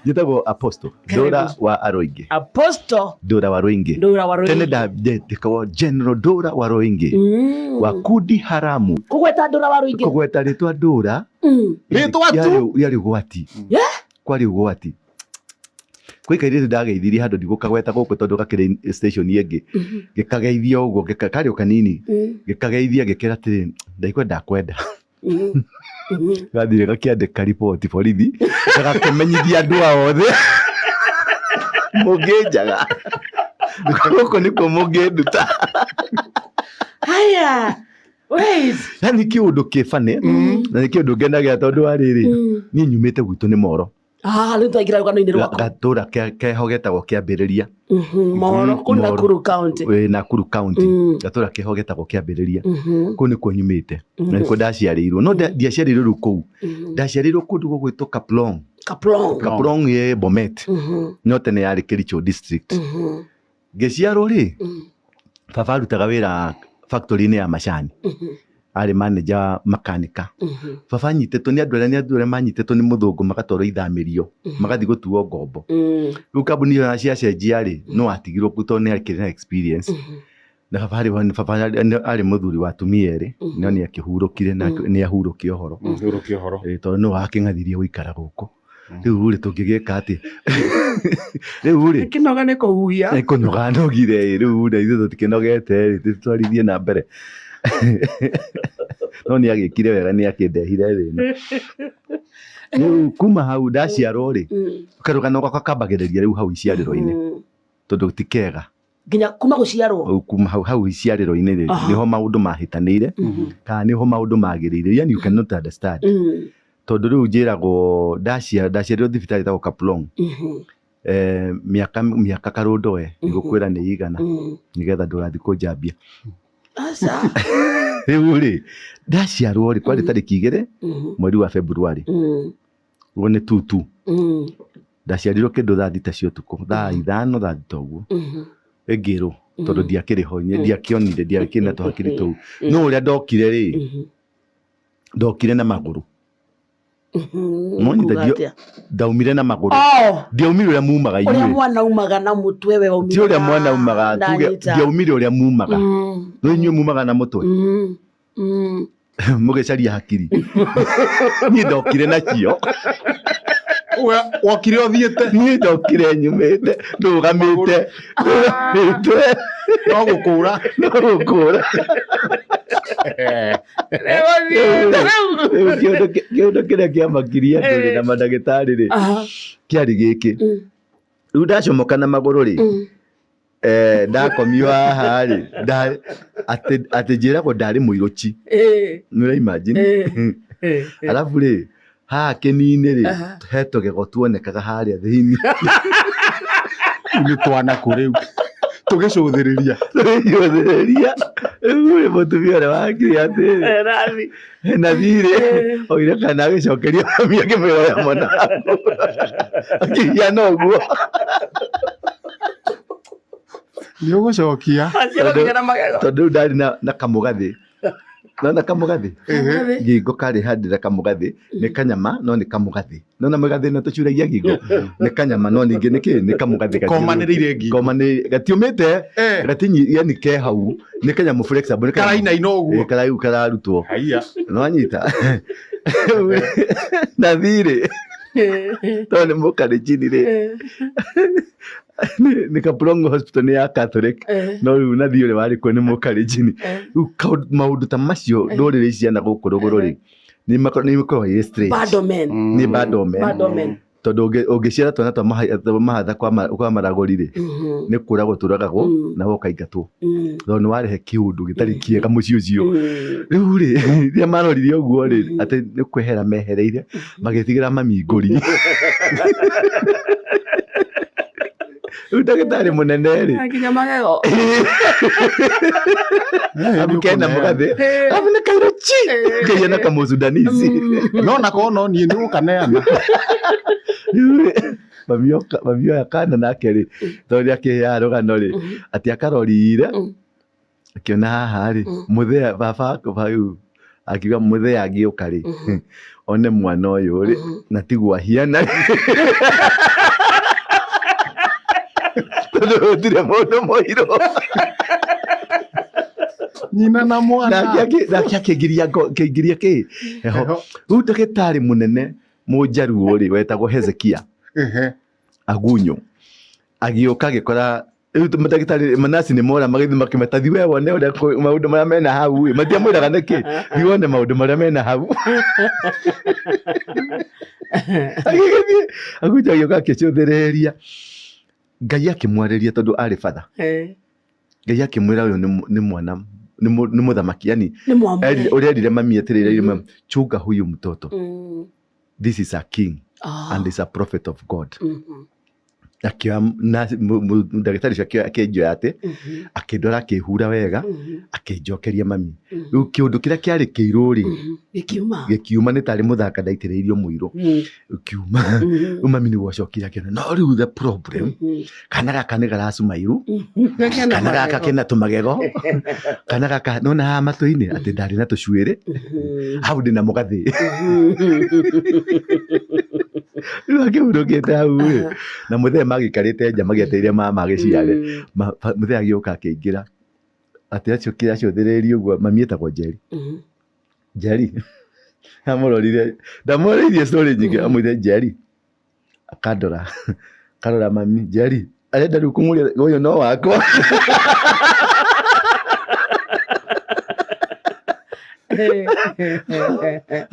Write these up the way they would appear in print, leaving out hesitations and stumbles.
Njĩtagwo Apostle Ndũra wa Arũingĩ. Apostle Ndũra wa Rũingĩ. Ndũra wa Tene Rũingĩ. ndetĩkagwo General Ndũra wa Rũingĩ wa kundi haramu. Kũgweta Ndũra wa Rũingĩ. Kũgweta rĩtwa Ndũra Rĩtwa tu. Rĩarĩ ũgwati. Kwarĩ ũgwati. Kwĩ kairĩtu ndageithirie handũ ndigũkagweta gũkũ tondũ gakĩrĩ station ĩngĩ. Gĩkageithia ũguo karĩ o kanini. Gĩkageithia ngĩkĩra atĩrĩ ndaigua ndakwenda. Gathire gakĩandĩka riboti borithi na gakĩmenyithia andũ ao othe mũngĩnjaga gũkũ nĩkuo mũngĩnduta. Haya. Wait. Yani kĩũndũ kĩbane na nĩ kĩũndũ ngenagĩra tondũ wa rĩrĩ niĩ nyumĩte gwitũ nĩ Moro. Ah, rĩu twaingĩra rũgano-inĩ rwaku. Gatũra keho getagwo Kĩambĩrĩria. Moro, kũu Moro. Nakuru County. Ĩ, Nakuru County. Gatũra keho getagwo Kĩambĩrĩria. Kũu nĩkuo nyumĩte. Na nĩkuo ndaciarĩirwo. No ndiaciarĩirwo rĩu kũu. Ndaciarĩirwo kũndũ gũgwĩtwo Kaplong. Kaplong. Kaplong ĩ Bomet. No tene yarĩ Kericho district. Ngĩciarwo rĩ, baba arutaga wĩra factory-inĩ ya macani. Arĩ manager makanika. Baba anyitĩtwo nĩ andũ arĩa nĩ andũ arĩa manyitĩtwo nĩ mũthũngũ magatwarwo ithamĩrio, magathiĩ gũtuo ngombo. Rĩu kambuni ĩyo ciacenjia rĩ, no atigirwo kuo tondũ nĩ akĩrĩ na experience. Na baba arĩ baba arĩ mũthuri wa atumia erĩ, no nĩ akĩhurũkire na nĩ ahurũkia ũhoro. Hurũkia ũhoro. Ĩ, tondũ nĩwe wakĩng'athirie gũikara gũkũ. Rĩu rĩ tũngĩgĩka atĩa? Rĩu rĩ Kĩnoga nĩ kũhuhia. Nĩ kũnoga nogire ĩ, rĩu rĩ ithuĩ tũtikĩnogete rĩ tũtwarithie na mbere. No nĩ agĩkire wega nĩ akĩndehire thĩ ĩno. Rĩu kuma hau ndaciarwo rĩ, karũgano gakwa kambagĩrĩria rĩu hau iciarĩro-inĩ tondũ ti kega. Nginya kuma gũciarwo. Hau kuma hau hau iciarĩro-inĩ rĩ, nĩho maũndũ mahĩtanĩire kana nĩho maũndũ magĩrĩire. Yani you cannot understand. Tondũ rĩu njĩragwo ndaciarĩirwo thibitarĩ ĩtagwo Kaplong. Mĩaka mĩaka karũndo we ndigũkwĩra nĩ igana nĩgetha ndũgathiĩ kũnjambia. Aca. Rĩu rĩ ndaciarwo rĩ kwarĩ tarĩki 2 mweri wa February. Ũguo nĩ 2 2. Ndaciarirwo kĩndũ thaa 6 cia ũtukũ, thaa 5 thaa 6 ũguo. Ĩngĩrwo tondũ ndiakĩrĩ ho, ndiakĩonire, ndiakĩrĩ na tũhakiri tũu. No ũrĩa ndokire rĩ, ndokire na magũrũ. Nĩwanyita Kuga atĩa? Ndaumire na magũrũ. Oh, Ndiaumire ũrĩa mumaga ũrĩa inyuĩ. mwana umaga na mũtwe we waumire. Ti ũrĩa mwana umaga, tuge Ndanyita. ndiaumire ũrĩa mumaga. No inyuĩ mumaga na mũtwe. Mũgĩcaria hakiri. Niĩ ndokire nacio. Wokire ũthiĩte. Niĩ ndokire nyumĩte, ndũgamĩte, ndũgamĩte. No gũkũra. No gũkũra. Rĩu kĩũndũ kĩrĩa kĩamakirie andũ rĩ na mandagĩtarĩ rĩ, kĩarĩ gĩkĩ. Rĩu ndacomoka na magũrũ rĩ, ndakomio haha rĩ, atĩ njĩragwo ndarĩ mũirũchi. Nĩ ũra imagine? Alafu rĩ, haha kĩni-inĩ rĩ, he tũgego tuonekaga harĩa thĩinĩ. Nĩ twana kũ rĩu? Tũgĩcũthĩrĩria. Tũgĩcũthĩrĩria. Rĩu rĩ, mũtumia ũrĩa wakire atĩrĩ, hena thirĩ, oire kana agĩcokeria mami akĩmwĩra oya mwana waku. Akĩhiana ũguo. Nĩ ũgũcokia. Tondũ rĩu ndarĩ na kamũgathĩ. Nona kamũgathĩ? Ngingo karĩ handĩra kamũgathĩ, nĩ kanyama no nĩ kamũgathĩ. Nona mũgathĩ ĩno tũcuragia ngingo? Nĩ kanyama no ningĩ nĩ kĩ? Nĩ kamũgathĩ. Komanĩrĩire ngingo. Komanĩrĩire. Gatiũmĩte, gatinyi, yani ke hau, nĩ kanyamũ flexible. Nĩ kanyamũ. Karainaina ũguo. Ĩ, kararutwo. Haiya. Nĩwanyita? Na thirĩ, tondũ nĩ mũkalenjini rĩ, nĩ Kaplong Hospital nĩ ya Catholic, no rĩu nathi ũrĩa warĩ kuo nĩ mũkalenjini. Rĩu maũndũ ta macio ndũrĩrĩ ici cia na gũkũ rũgũrũ rĩ, nĩ makoragwo ĩ strange. Bad omen. Nĩ bad omen. Bad omen. Tondũ ũngĩciara twana twa mahatha kwa maragũri rĩ, nĩ kũragwo tũragagwo na we ũkaingatwo. Tondũ nĩ warehe kĩũndũ gĩtarĩ kĩega mũciĩ ũcio. Rĩu rĩ, rĩrĩa marorire ũguo rĩ, atĩ nĩ kwehera mehereire, magĩtigĩra mami ngũri. Rĩu ndagĩtarĩ mũnene rĩ, Nginya magego. Amu kena mũgathĩ, amu nĩ kairũ chi, kahiana kamũsudanisi. No nako no niĩ nĩ gũkaneana. Rĩu rĩ, mami oya kana nake rĩ, tondũ nĩ akĩheaga rũgano rĩ, atĩ akarorire, akĩona haha rĩ, mũthee baba rĩu akiuga mũthee angĩũka rĩ, one mwana ũyũ rĩ, na tiguo ahiana rĩ. Tondũ gũtirĩ mũndũ mũirũ. Nyina na mwana. Nake akĩngiria akĩngiria kĩ heho. Heho. Rĩu ndagĩtarĩ mũnene mũnjaruo rĩ wetagwo Hezekia Ehe. Agunyo agĩũka agĩkora rĩu ndagĩtarĩ manasi nĩ mora magĩthiĩ makĩmeta thi we wone ũrĩa maũndũ marĩa mena hau ĩ matiamwĩraga nĩkĩ thi wone maũndũ marĩa mena hau. Agĩgĩthiĩ Agunyo agĩũka akĩcũthĩrĩria, Ngai akĩmwarĩria tondũ arĩ batha. Ngai akĩmwĩra ũyũ nĩ mwana nĩ mũthamaki yani. Nĩ mwamũre. Ũrĩa erire mami atĩrĩrĩ, erire mami, chunga huyu mtoto, this is a king and is a prophet of God. Akĩoya ndagĩtarĩ ũcio akĩnjoya atĩ akĩndwara akĩhura wega, akĩnjokeria mami. Rĩu kĩũndũ kĩrĩa kĩarĩ kĩirũ rĩ Gĩkiuma. Gĩkiuma, nĩ tarĩ mũthanga ndaitĩrĩirio mũirũ ũkiuma. Rĩu mami nĩguo acokire akĩona no rĩu the problem, kana gaka nĩ garacuma iru, kana gaka kena tũmagego, kana gaka nona haha matũ-inĩ atĩ ndarĩ na tũcuĩrĩ hau ndĩ na mũgathĩ. Rĩu akĩhurũkĩte hau rĩ na mũthee magĩikarĩte nja magĩetereire mama agĩciare. Mũthee agĩũka akĩingĩra atĩ acokire acũthĩrĩirie ũguo mami etagwo Njeri. Njeri amũrorire, ndamũrĩirie story nyingĩ. Amwĩrire Njeri, akandora, akarora mami. Njeri arenda rĩu kũmũria ũyũ no wakwa.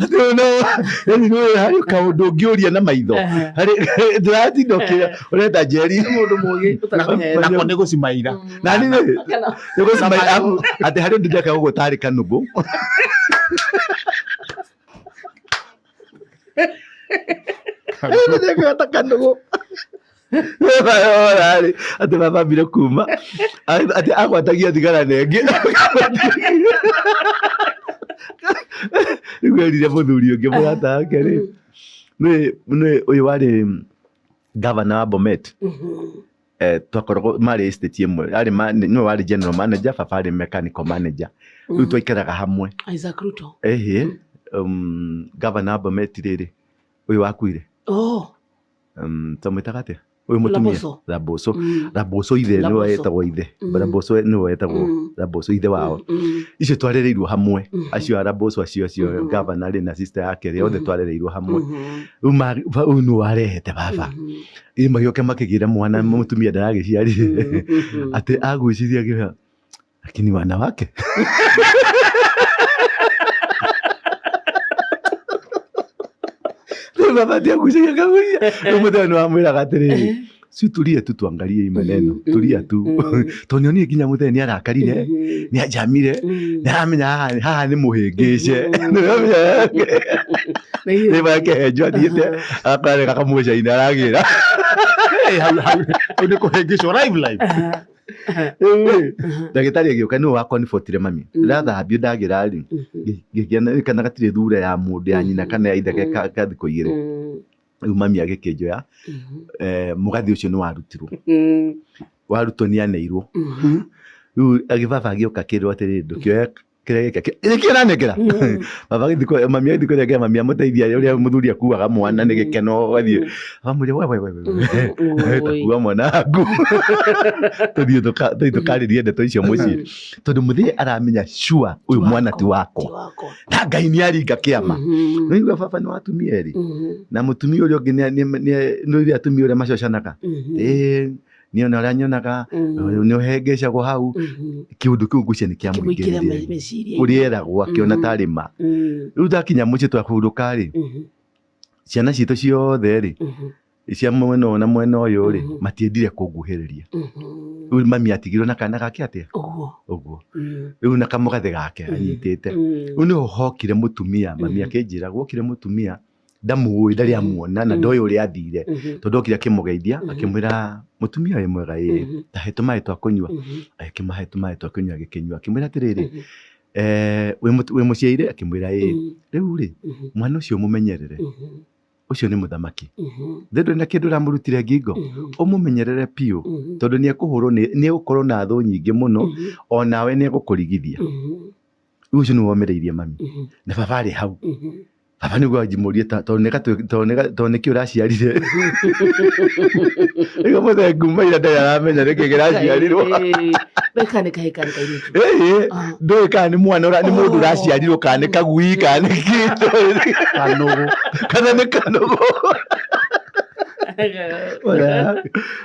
Atĩ ũyũ no yani nĩ harĩ kaũndũ ũngĩũria na maitho harĩ ndĩratinda ũkĩra ũrenda Njeri. Mũndũ mũgĩ ũtakũhena. Nako nĩ gũcimaira. Na nĩ atĩ harĩ ũndũ ndeka ũguo tarĩ kanũgũ. Ndeka ta kanũgũ rarĩ atĩ baba ambire kuma atĩ agwatagia thigara nengĩ. Rĩu erire mũthuri ũngĩ mũrata wake rĩ nĩ ũyũ warĩ gavana wa Bomet. Twakoragwo marĩ estate ĩmwe, arĩ nĩwe warĩ general manager, baba arĩ mechanical manager, rĩu twaikaraga hamwe. Isaac Ruto. Ehe, gavana wa Bomet rĩrĩ ũyũ wakuire. Oh. Twamwĩtaga atĩa ũyũ mũtumia? Laboso. Laboso. Laboso ithe nĩwe etagwo ithe. Laboso nĩwe wetagwo Laboso ithe wao. Icio twarereirwo hamwe. Acio a Laboso acio gavana rĩ na sister yake rĩ othe twarereirwo hamwe. Rĩu ũyũ nĩwe warehete baba. Ĩ magĩũka makĩgĩra mwana mũtumia ndaragĩciarire atĩ agwĩciria akĩoya lakini wanawake rĩu baba ndiagucagia kagucia. Rĩu mũthenya nĩ wamwĩraga atĩrĩrĩ, si tulie tu tuangalie hii maneno, tulia tu, tondũ nĩonire nginya mũthenya nĩ arakarire, nĩ anjamire, nĩ aramenya haha haha nĩ mũhĩngĩce. Nĩ makehenjwo athiĩte akareka kamũcainĩ aragĩra. Hey, hau hau hau nĩ kũhĩngĩcwo live live. Rĩu rĩ ndagĩtarĩ agĩũka nĩwe wakonibotire mami ndathambio ndagĩra rĩ ngĩkĩona kana gatirĩ thura ya mũndũ ya nyina kana ya ithe ka thikũ 2. Rĩu mami agĩkĩnjoya, mũgathĩ ũcio nĩ warutirwo, warutwo nĩ aneirwo. Rĩu agĩbaba agĩũka akĩrwo atĩrĩrĩ ndũkĩoe kĩrĩa gĩkĩ nĩkĩo aranengera baba agĩthiĩ mami agĩthiĩ kũnengera mami amũteithia ũrĩa mũthuri akuaga mwana nĩ gĩkeno athiĩ amwĩre we we we we takua mwana waku tũthiĩ tũthiĩ tũkarĩrie ndeto icio mũciĩ tondũ mũthee aramenya sure ũyũ mwana ti wakwa na Ngai nĩ aringa kĩama. Nĩigua baba nĩ watumia erĩ na mũtumia ũrĩa ũngĩ nĩ ũrĩa atumia ũrĩa macocanaga ĩĩ niĩ ona ũrĩa nyonaga nĩ ũhengecagwo hau kĩũndũ kĩu ngwĩciria nĩ Kĩmũingĩre kĩamũingĩrire meciria. Ũrĩa eragwo akĩona tarĩ ma. Rĩu ndakinya mũciĩ twahurũka rĩ ciana citũ ciothe rĩ cia mwena ũyũ na mwena ũyũ rĩ matiendire kũnguhĩrĩria. Rĩu mami atigirwo na kana gake atĩa? Ũguo. Ũguo rĩu na kamũgathĩ gake anyitĩte. Rĩu nĩho hokire mũtumia mami akĩnjĩra gwokire mũtumia ndamũĩ ndarĩ amuona na ndoĩ ũrĩa athire tondũ okire akĩmũgeithia akĩmwĩra mũtumia wĩ mwega ĩĩ tahe tũmaĩ twa kũnyua. Agĩkĩmahe tũmaĩ twa kũnyua agĩkĩnyua akĩmwĩra atĩrĩrĩ wĩ mũciaire akĩmwĩra ĩĩ rĩu rĩ mwana ũcio mũmenyerere ũcio nĩ mũthamaki thĩ ndũrĩ na kĩndũ ũramũrutire ngingo ũmũmenyerere biũ tondũ nĩ ekũhũrwo nĩ egũkorwo na thũ nyingĩ mũno onawe nĩ egũkũrigithia. Rĩu ũcio nĩwe womĩrĩirie mami na baba arĩ hau. Baba nĩguo anjimũrie tondũ nĩ tondũ nĩkĩ ũraciarire. Nĩguo mũthee nguma ira ndarĩ aramenya nĩkĩ kĩraciarirwo. Weka nĩ kahĩĩ kana nĩ kairĩtu? Ĩĩ, Ah. ndũĩ kana nĩ mwana nĩ mũndũ Oh. ũraciarirwo kana nĩ kagui kana nĩ kĩ Kanũgũ. kana nĩ kanũgũ.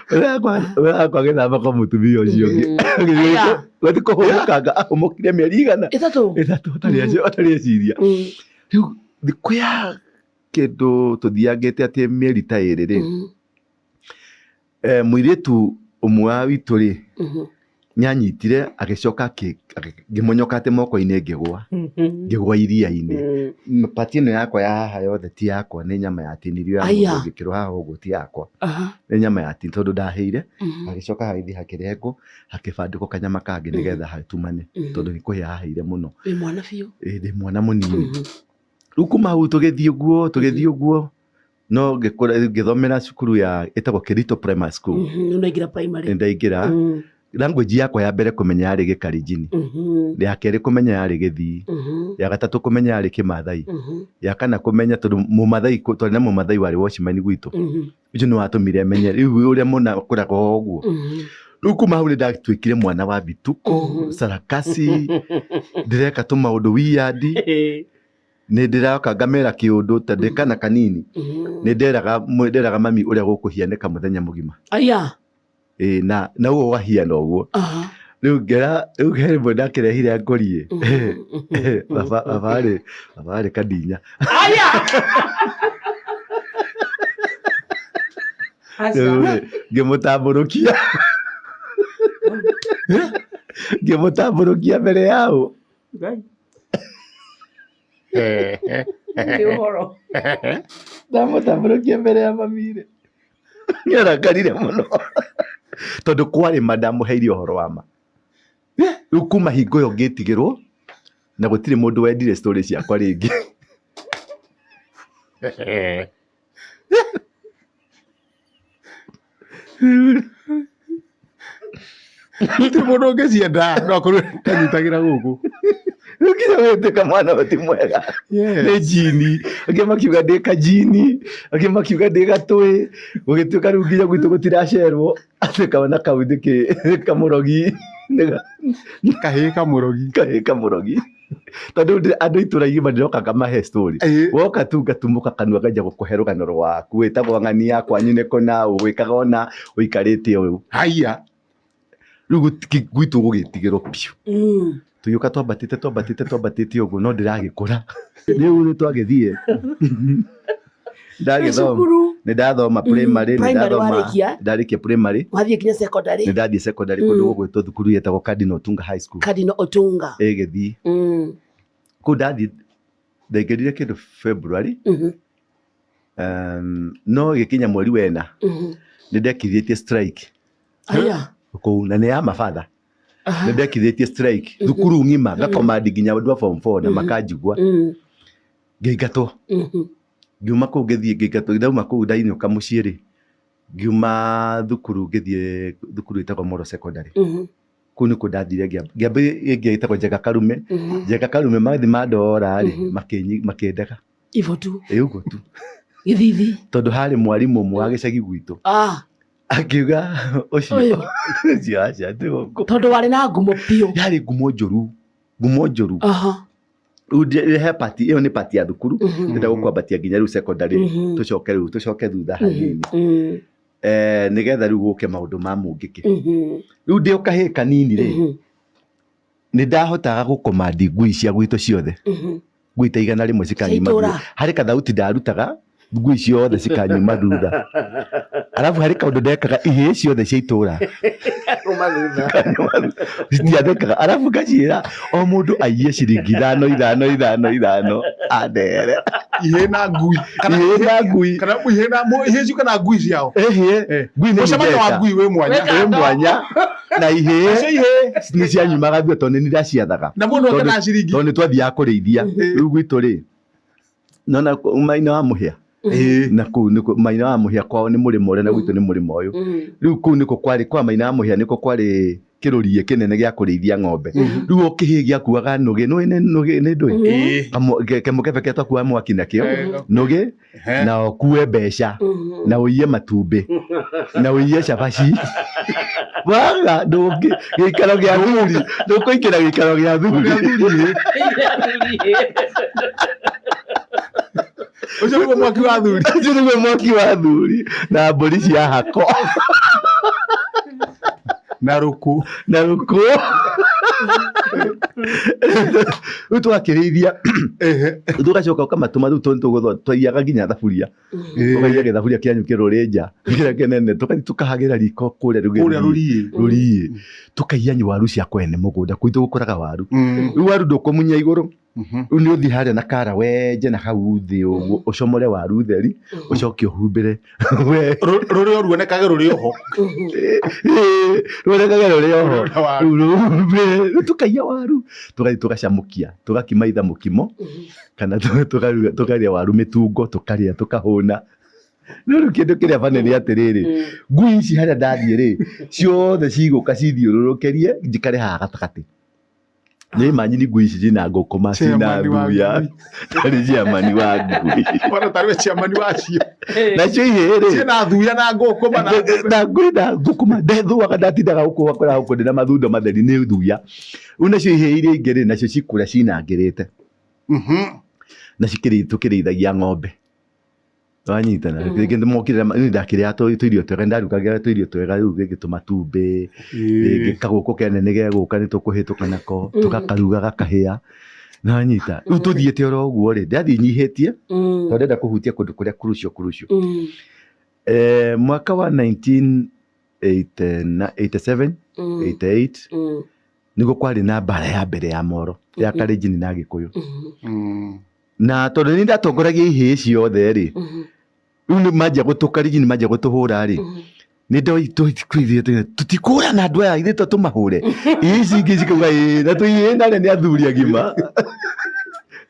Ũrĩa agĩthamba kwa mũtumia ũcio ũngĩ. Mm. Aya. Gũthiĩ kũhũmũkanga ahũmũkire mĩeri igana Ĩtatũ. ĩtatũ atarĩ eciria. Mm. Rĩu thikũ ya kĩndũ tũthiangĩte atĩ mĩeri ta ĩrĩ rĩ, Mm. mũirĩtu ũmwe wa witũ rĩ, Mhm. nĩanyitire agĩcoka ngĩmonyoka atĩ moko-inĩ ngĩgwa ngĩgwa iria-inĩ. Mm. Pati ĩno yakwa ya haha yothe ti yakwa, nĩ nyama yatinirio ya Aya. mũndũ ngĩkĩrwo haha ũguo ti yakwa, Aha. nĩ nyama yatinirio tondũ ndahĩire. Mhm. Hagĩcoka hagĩthiĩ hakĩrengwo hakĩbandĩkwo kanyama kangĩ nĩgetha hatumane Mhm. tondũ nĩ kũhĩa hahĩire mũno. Wĩ mwana biũ. Ĩ, ndĩ mwana mũnini. Mhm. Rĩu kuma hau tũgĩthiĩ ũguo tũgĩthiĩ ũguo no ngĩkũra ngĩthomera cukuru ya ĩtagwo Kericho Primary School. Mhm. Nĩ ũraingĩra primary. Nĩ ndaingĩra. Mm. Language yakwa ya mbere kũmenya yarĩ Gĩkalenjin, Mhm. ya kerĩ kũmenya yarĩ Gĩthii, Mhm. ya gatatũ kũmenya yarĩ Kĩmathai, Mhm. ya kana kũmenya tondũ Mũmathai twarĩ na Mũmathai warĩ watchman gwitũ, Mhm. ũcio nĩ watũmire menye rĩu ũrĩa mũna akoragwo ũguo. Mhm. Rĩu kuma hau nĩ ndatuĩkire mwana wa bituko, Mhm. sarakasi, ndĩreka tũmaũndũ weird, nĩ ndĩroka ngamera kĩũndũ ta ndĩ kana kanini, Mhm. nĩ nderaga mami ũrĩa gũkũhianĩka mũthenya mũgima. Aya. Ĩ, na ũguo ũgahiana ũguo. Aha. Rĩu ngera rĩu he rĩmwe ndakĩrehire ngũriĩ. Mhm. Baba baba arĩ kandinya. Aya. Rĩu rĩ, ngĩmũtambũrũkia. Ngĩmũtambũrũkia mbere yao. Nĩ ũhoro. Ndamũtambũrũkia mbere ya mami rĩ, nĩarakarire mũno tondũ kwarĩ ma ndamũheire ũhoro wa ma. Rĩu kuma hingo ĩyo ngĩtigĩrwo na gũtirĩ mũndũ wendire story ciakwa rĩngĩ. Gũtirĩ mũndũ ũngĩcienda no akorwo kanyitagĩra gũkũ. Rĩu nginya wĩtĩka mwana ũyũ ti mwega. Yes. Nĩ jini, angĩ makiuga ndĩ kajini, angĩ makiuga ndĩ gatũĩ, gũgĩtuĩka rĩu nginya gwitũ gũtiracerwo atĩ kaona kau nĩ kamũrogi, Kahĩĩ kamũrogi. kahĩĩ kamũrogi. Tondũ andũ itũra igima ndĩroka ngamahe story. Woka tu ngatumũka kanua nganjia gũkũhe rũgano rwaku, wĩtagwo ng'ania, kwanyu nĩ kũna, ũgwĩkaga ũna, ũikarĩte ũũ. Haiya. Rĩu gwitũ gũgĩtigĩrwo biũ. Mm. Tũgĩũka twambatĩte twambatĩte twambatĩte ũguo no ndĩragĩkũra. Rĩu nĩ twagĩthiĩ. Ndagĩthoma. Cukuru. Nĩ ndathoma primary, nĩ Primary ndathoma warĩkia? ndarĩkia primary, Wathiĩ nginya secondary. nĩ ndathiĩ secondary kũndũ gũgwĩtwo thukuru yetagwo Cardinal Otunga High School. Cardinal Otunga. Ĩ Gĩthii. Mm. Kũu ndathiĩ ndaingĩrire kĩndũ February. Mhm. No gĩkinya mweri wena Mhm. nĩ ndekithĩtie strike Aya. kũu na nĩ ya mabatha. Aha. Nĩ ndekithĩtie strike thukuru ng'ima ngakomandi nginya andũ a form 4 na makanjigua. Mm. Ngĩingatwo. Mhm. Ngiuma kũu ngĩthiĩ ngĩingatwo, ndauma kũu ndainũka mũciĩ rĩ, ngiuma thukuru ngĩthiĩ thukuru ĩtagwo Moro Secondary. Mhm. Kũu nĩkuo ndathire ngĩamba ĩngĩ ĩtagwo Njenga Karume. Mhm. Njenga Karume mathiĩ mandora rĩ, Mhm. makĩndega. Ivo tu. Ĩ ũguo tu. Gĩthithi. Tondũ harĩ mwarimũ ũmwe wa gĩcagi gwitũ. Ah. Akiuga ũcio Ũyũ. ũcio aca ti gũkũ. Tondũ warĩ na ngumo biũ. Yarĩ ngumo njũru. Ngumo njũru. Aha. Rĩu he pati ĩyo nĩ pati ya thukuru. Mhm. Ndĩrenda gũkwambatia nginya rĩu secondary. Mhm. Tũcoke rĩu tũcoke thutha hanini. Mm. Nĩgetha rĩu gũke maũndũ ma mũngĩkĩ. Mhm. Rĩu ndĩ o kahĩĩ kanini rĩ, Mhm. nĩ ndahotaga gũkomandi ngui cia gwitũ ciothe. Mhm. Ngui ta 100 cikanyuma Cia itũũra. thutha. Harĩ kathauti ndarutaga ngui ciothe cikanyuma thutha. Arabu harĩ kaũndũ ndekaga ihĩĩ ciothe cia itũũra. Citiathekaga. Arabu ngaciĩra o mũndũ aiye ciringi 5 5 5 5 andeere. Ihĩĩ na ngui. Ihĩĩ na ngui. Kana ihĩĩ na ihĩĩ icio kana ngui ciao. Ĩhĩĩ, ngui nĩ Mũcemanio wa nyendete. ngui wĩ mwanya. Wĩ mwanya na ihĩĩ Acio ihĩĩ. nĩ cianyumaga thutha tondũ nĩ ndaciathaga. Na mũndũ oke na ciringi. Tondũ nĩ twathiaga kũrĩithia. Rĩu gwitũ rĩ, nona maina wa mũhĩa. Na kũu nĩkuo maina wa mũhĩa kwao nĩ mũrĩmo ũrĩa na gwitũ nĩ mũrĩmo ũyũ. Mm. Rĩu kũu nĩkuo kwarĩ kwa maina wa mũhĩa nĩkuo kwarĩ Kĩrũriĩ kĩnene gĩa kũrĩithia ng'ombe. Rĩu o kĩhĩĩ gĩakuaga nũgĩ, nũĩ nĩ nũgĩ nĩ ndũĩ? Ĩĩ. Kemũkebe kĩrĩa twakuaga mwaki nakĩo, Eh. nũgĩ, Ehe. na ũkue mbeca, na ũiye matumbĩ, na ũiye cabaci. Waga ndũngĩ gĩikaro gĩa thuri, ndũkũingĩra gĩikaro gĩa thuri. Ũcio nĩguo mwaki wa thuri. Ũcio nĩguo mwaki wa thuri na mbũri cia hako. Na rũkũ. Na rũkũ. Rĩu twakĩrĩithia, tũgacoka ũkamatũma. Rĩu tondũ twaiyaga nginya thaburia, ũkaiya gĩthaburia kĩanyu kĩrũrĩ nja kĩrĩa kĩnene, tũgathiĩ tũkahagĩra riko kũrĩa Kũrĩa rũriĩ. Rũriĩ, tũkaiya waru cia kwene mũgũnda gwitũ gũkũraga waru. Rĩu waru ndũkũmunya igũrũ. Rĩu nĩ ũthiĩ harĩa na kara wenje na hau thĩ ũguo, ũcomore waru theri, ũcoke ũhumbĩre we. Rũrĩ o ruonekage rũrĩ oho. Ruonekage rũrĩ oho. Na waru. Rĩu rũhumbĩre. Rĩu tũkaiya waru, tũgathiĩ tũgacamũkia, tũgakima itha mũkimo kana tũkarĩa waru mĩtungo, tũkarĩa tũkahũna. No rĩu kĩndũ kĩrĩa bane nĩ atĩrĩrĩ, ngui ici harĩa ndathiĩ rĩ, ciothe cigũka cithiũrũrũkĩrie njikare haha gatagatĩ. Nĩ manyini ngui ici cina ngũkũma, cina Chairman wa thuya. ngui. Tarĩ chairman wa ngui. Ona tarĩ we chairman wacio. Nacio ihĩĩ rĩ, Ciĩna thuya na ngũkũma na na ngui na ngũkũma ndethuaga, ndatindaga gũkũ wakora gũkũ ndĩna mathundo matheri nĩ thuya. Rĩu nacio ihĩĩ iria ingĩ rĩ, nacio cikũrĩa cinangĩrĩte. Na tũkĩrĩithagia ng'ombe, wanyitana. Rĩngĩ mokire nĩ ndakĩrĩaga tũirio twega, ndarugagĩra tũirio twega. Rĩu rĩngĩ tũmatumbĩ, rĩngĩ kagũkũ kene nĩ gegũka nĩ tũkũhĩtũka nako, tũgakaruga gakahĩa, nanyita. Rĩu tũthiĩte oro ũguo rĩ, ndathiĩ nyihĩtie tondũ ndenda kũhutia kũndũ kũrĩa crucial crucial. Mwaka wa 1987 88 nĩguo kwarĩ na mbara ya mbere ya moro ya Kalenjin na Gĩkũyũ. Na tondũ nĩ ndatongoragia ihĩĩ ciothe rĩ, rĩu nĩ manjia gũtũ Kalenjin manjia gũtũhũra rĩ, nĩ ndoitũtikuithie tũtikũra na andũ aya ithuĩ to tũmahũre. Ici ingĩ cikauga ĩĩ, na tũihĩĩ narĩa nĩ athuri agima.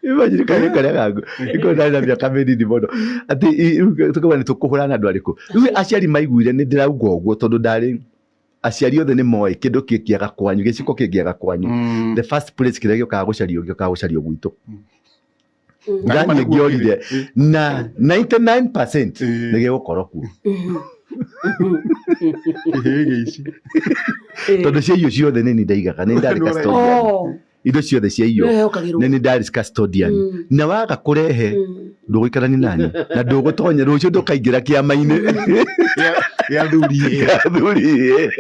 Imagine karĩa karĩa gangu iko ndarĩ na mĩaka mĩnini mũno atĩ rĩu tũkauga nĩ tũkũhũra na andũ arĩkũ. Rĩu aciari maiguire nĩ ndĩrauga ũguo, tondũ ndarĩ aciari othe nĩ moĩ kĩndũ kĩngĩaga kwanyu, gĩciko kĩngĩaga kwanyu, the first place kĩrĩa gĩũkaga gũcario, gĩũkaga gũcario gwitũ. Ngani ngĩorire na 99% nĩ gĩgũkorwo kuo. Ihĩĩ ici. Tondũ cia irio ciothe nĩ niĩ ndaigaga, nĩ ndarĩ custodian. Oh, Indo ciothe cia irio nĩwehokagĩrwo. nĩ niĩ ndarĩ custodian. Na waga kũrehe, ndũgũikarani nani na ndũgũtonya rũciũ, ndũkaingĩra kĩama-inĩ Gĩa thuri. Gĩa athuri.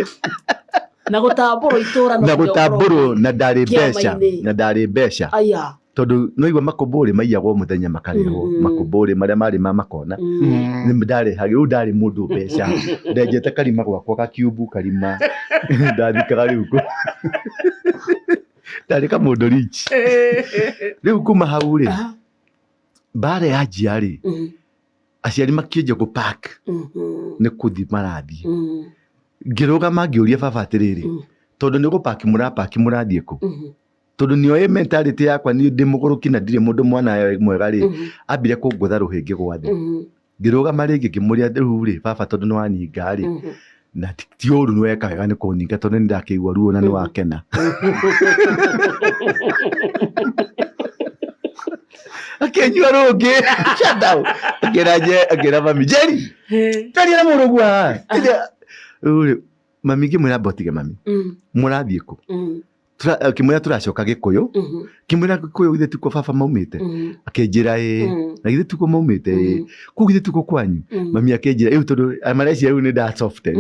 Na gũtambũrwo itũra no Na nginya ũkorwo gũtambũrwo na ndarĩ mbeca. kĩama-inĩ. Na ndarĩ mbeca. Aya. Tondũ no igua makũmbũrĩ maiyagwo mũthenya makarĩhwo. Makũmbũrĩ marĩa marĩ ma makona nĩ ndarĩhagĩrwo. Rĩu ndarĩ mũndũ mbeca, ndenjete karima gwakwa gakiumbu karima ndathikaga. Rĩu ndarĩ kamũndũ rich. Rĩu kuma hau rĩ, mbara yanjia rĩ, aciari makĩanjia gũ pack nĩ kũthi marathiĩ. Ngĩrũgama ngĩũria baba atĩrĩrĩ, tondũ nĩ gũpaki mũrapaki, mũrathiĩ kũ? Tondũ nĩoĩ mentality yakwa, niĩ ndĩ mũgũrũki na ndirĩ mũndũ mwana mwega rĩ, ambire kũngũtha rũhĩ ngĩgwa thĩ. Ngĩrũgama rĩngĩ ngĩmũria, rĩu rĩ baba, tondũ nĩ waninga rĩ, na ti ũru, nĩ weka wega nĩ kũninga, tondũ nĩ ndakĩigua ruo na nĩ wakena. Akĩnyua rũngĩ. Shut down. Akĩra akĩra mami, Jerry, Jerry na mũrũguo haha. Rĩu rĩ, mami ngĩmwĩra mbotige, mami, mũrathiĩ kũ? Akĩmwĩra tũracoka Gĩkũyũ. Ngĩmwĩra Gĩkũyũ githĩ tikuo baba maumĩte? Akĩnjĩra ĩĩ. Na githĩ tikuo maumĩte? Ĩĩ. Kũu githĩ tikuo kwanyu? Mami akĩnjĩra rĩu tondũ marecia rĩu nĩ nda soften.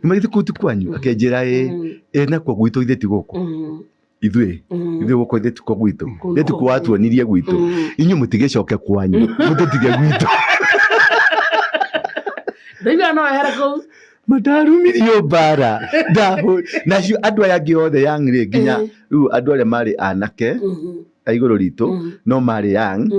Nĩ githĩ kũu ti kwanyu? Akĩnjĩra ĩĩ. Ĩ nakuo gwitũ githĩ ti gũkũ ithuĩ? Ithuĩ gũkũ githĩ tikuo gwitũ? Githĩ tikuo watuonirie gwitũ? Inyuĩ mũtigĩcoke kwanyu, mũtũtige gwitũ. Ndaigua no ehere kũu. Mandarumirio mbara nacio andũ aya angĩ othe young rĩ, nginya rĩu andũ arĩa marĩ anake a igũrũ ritũ, no marĩ young,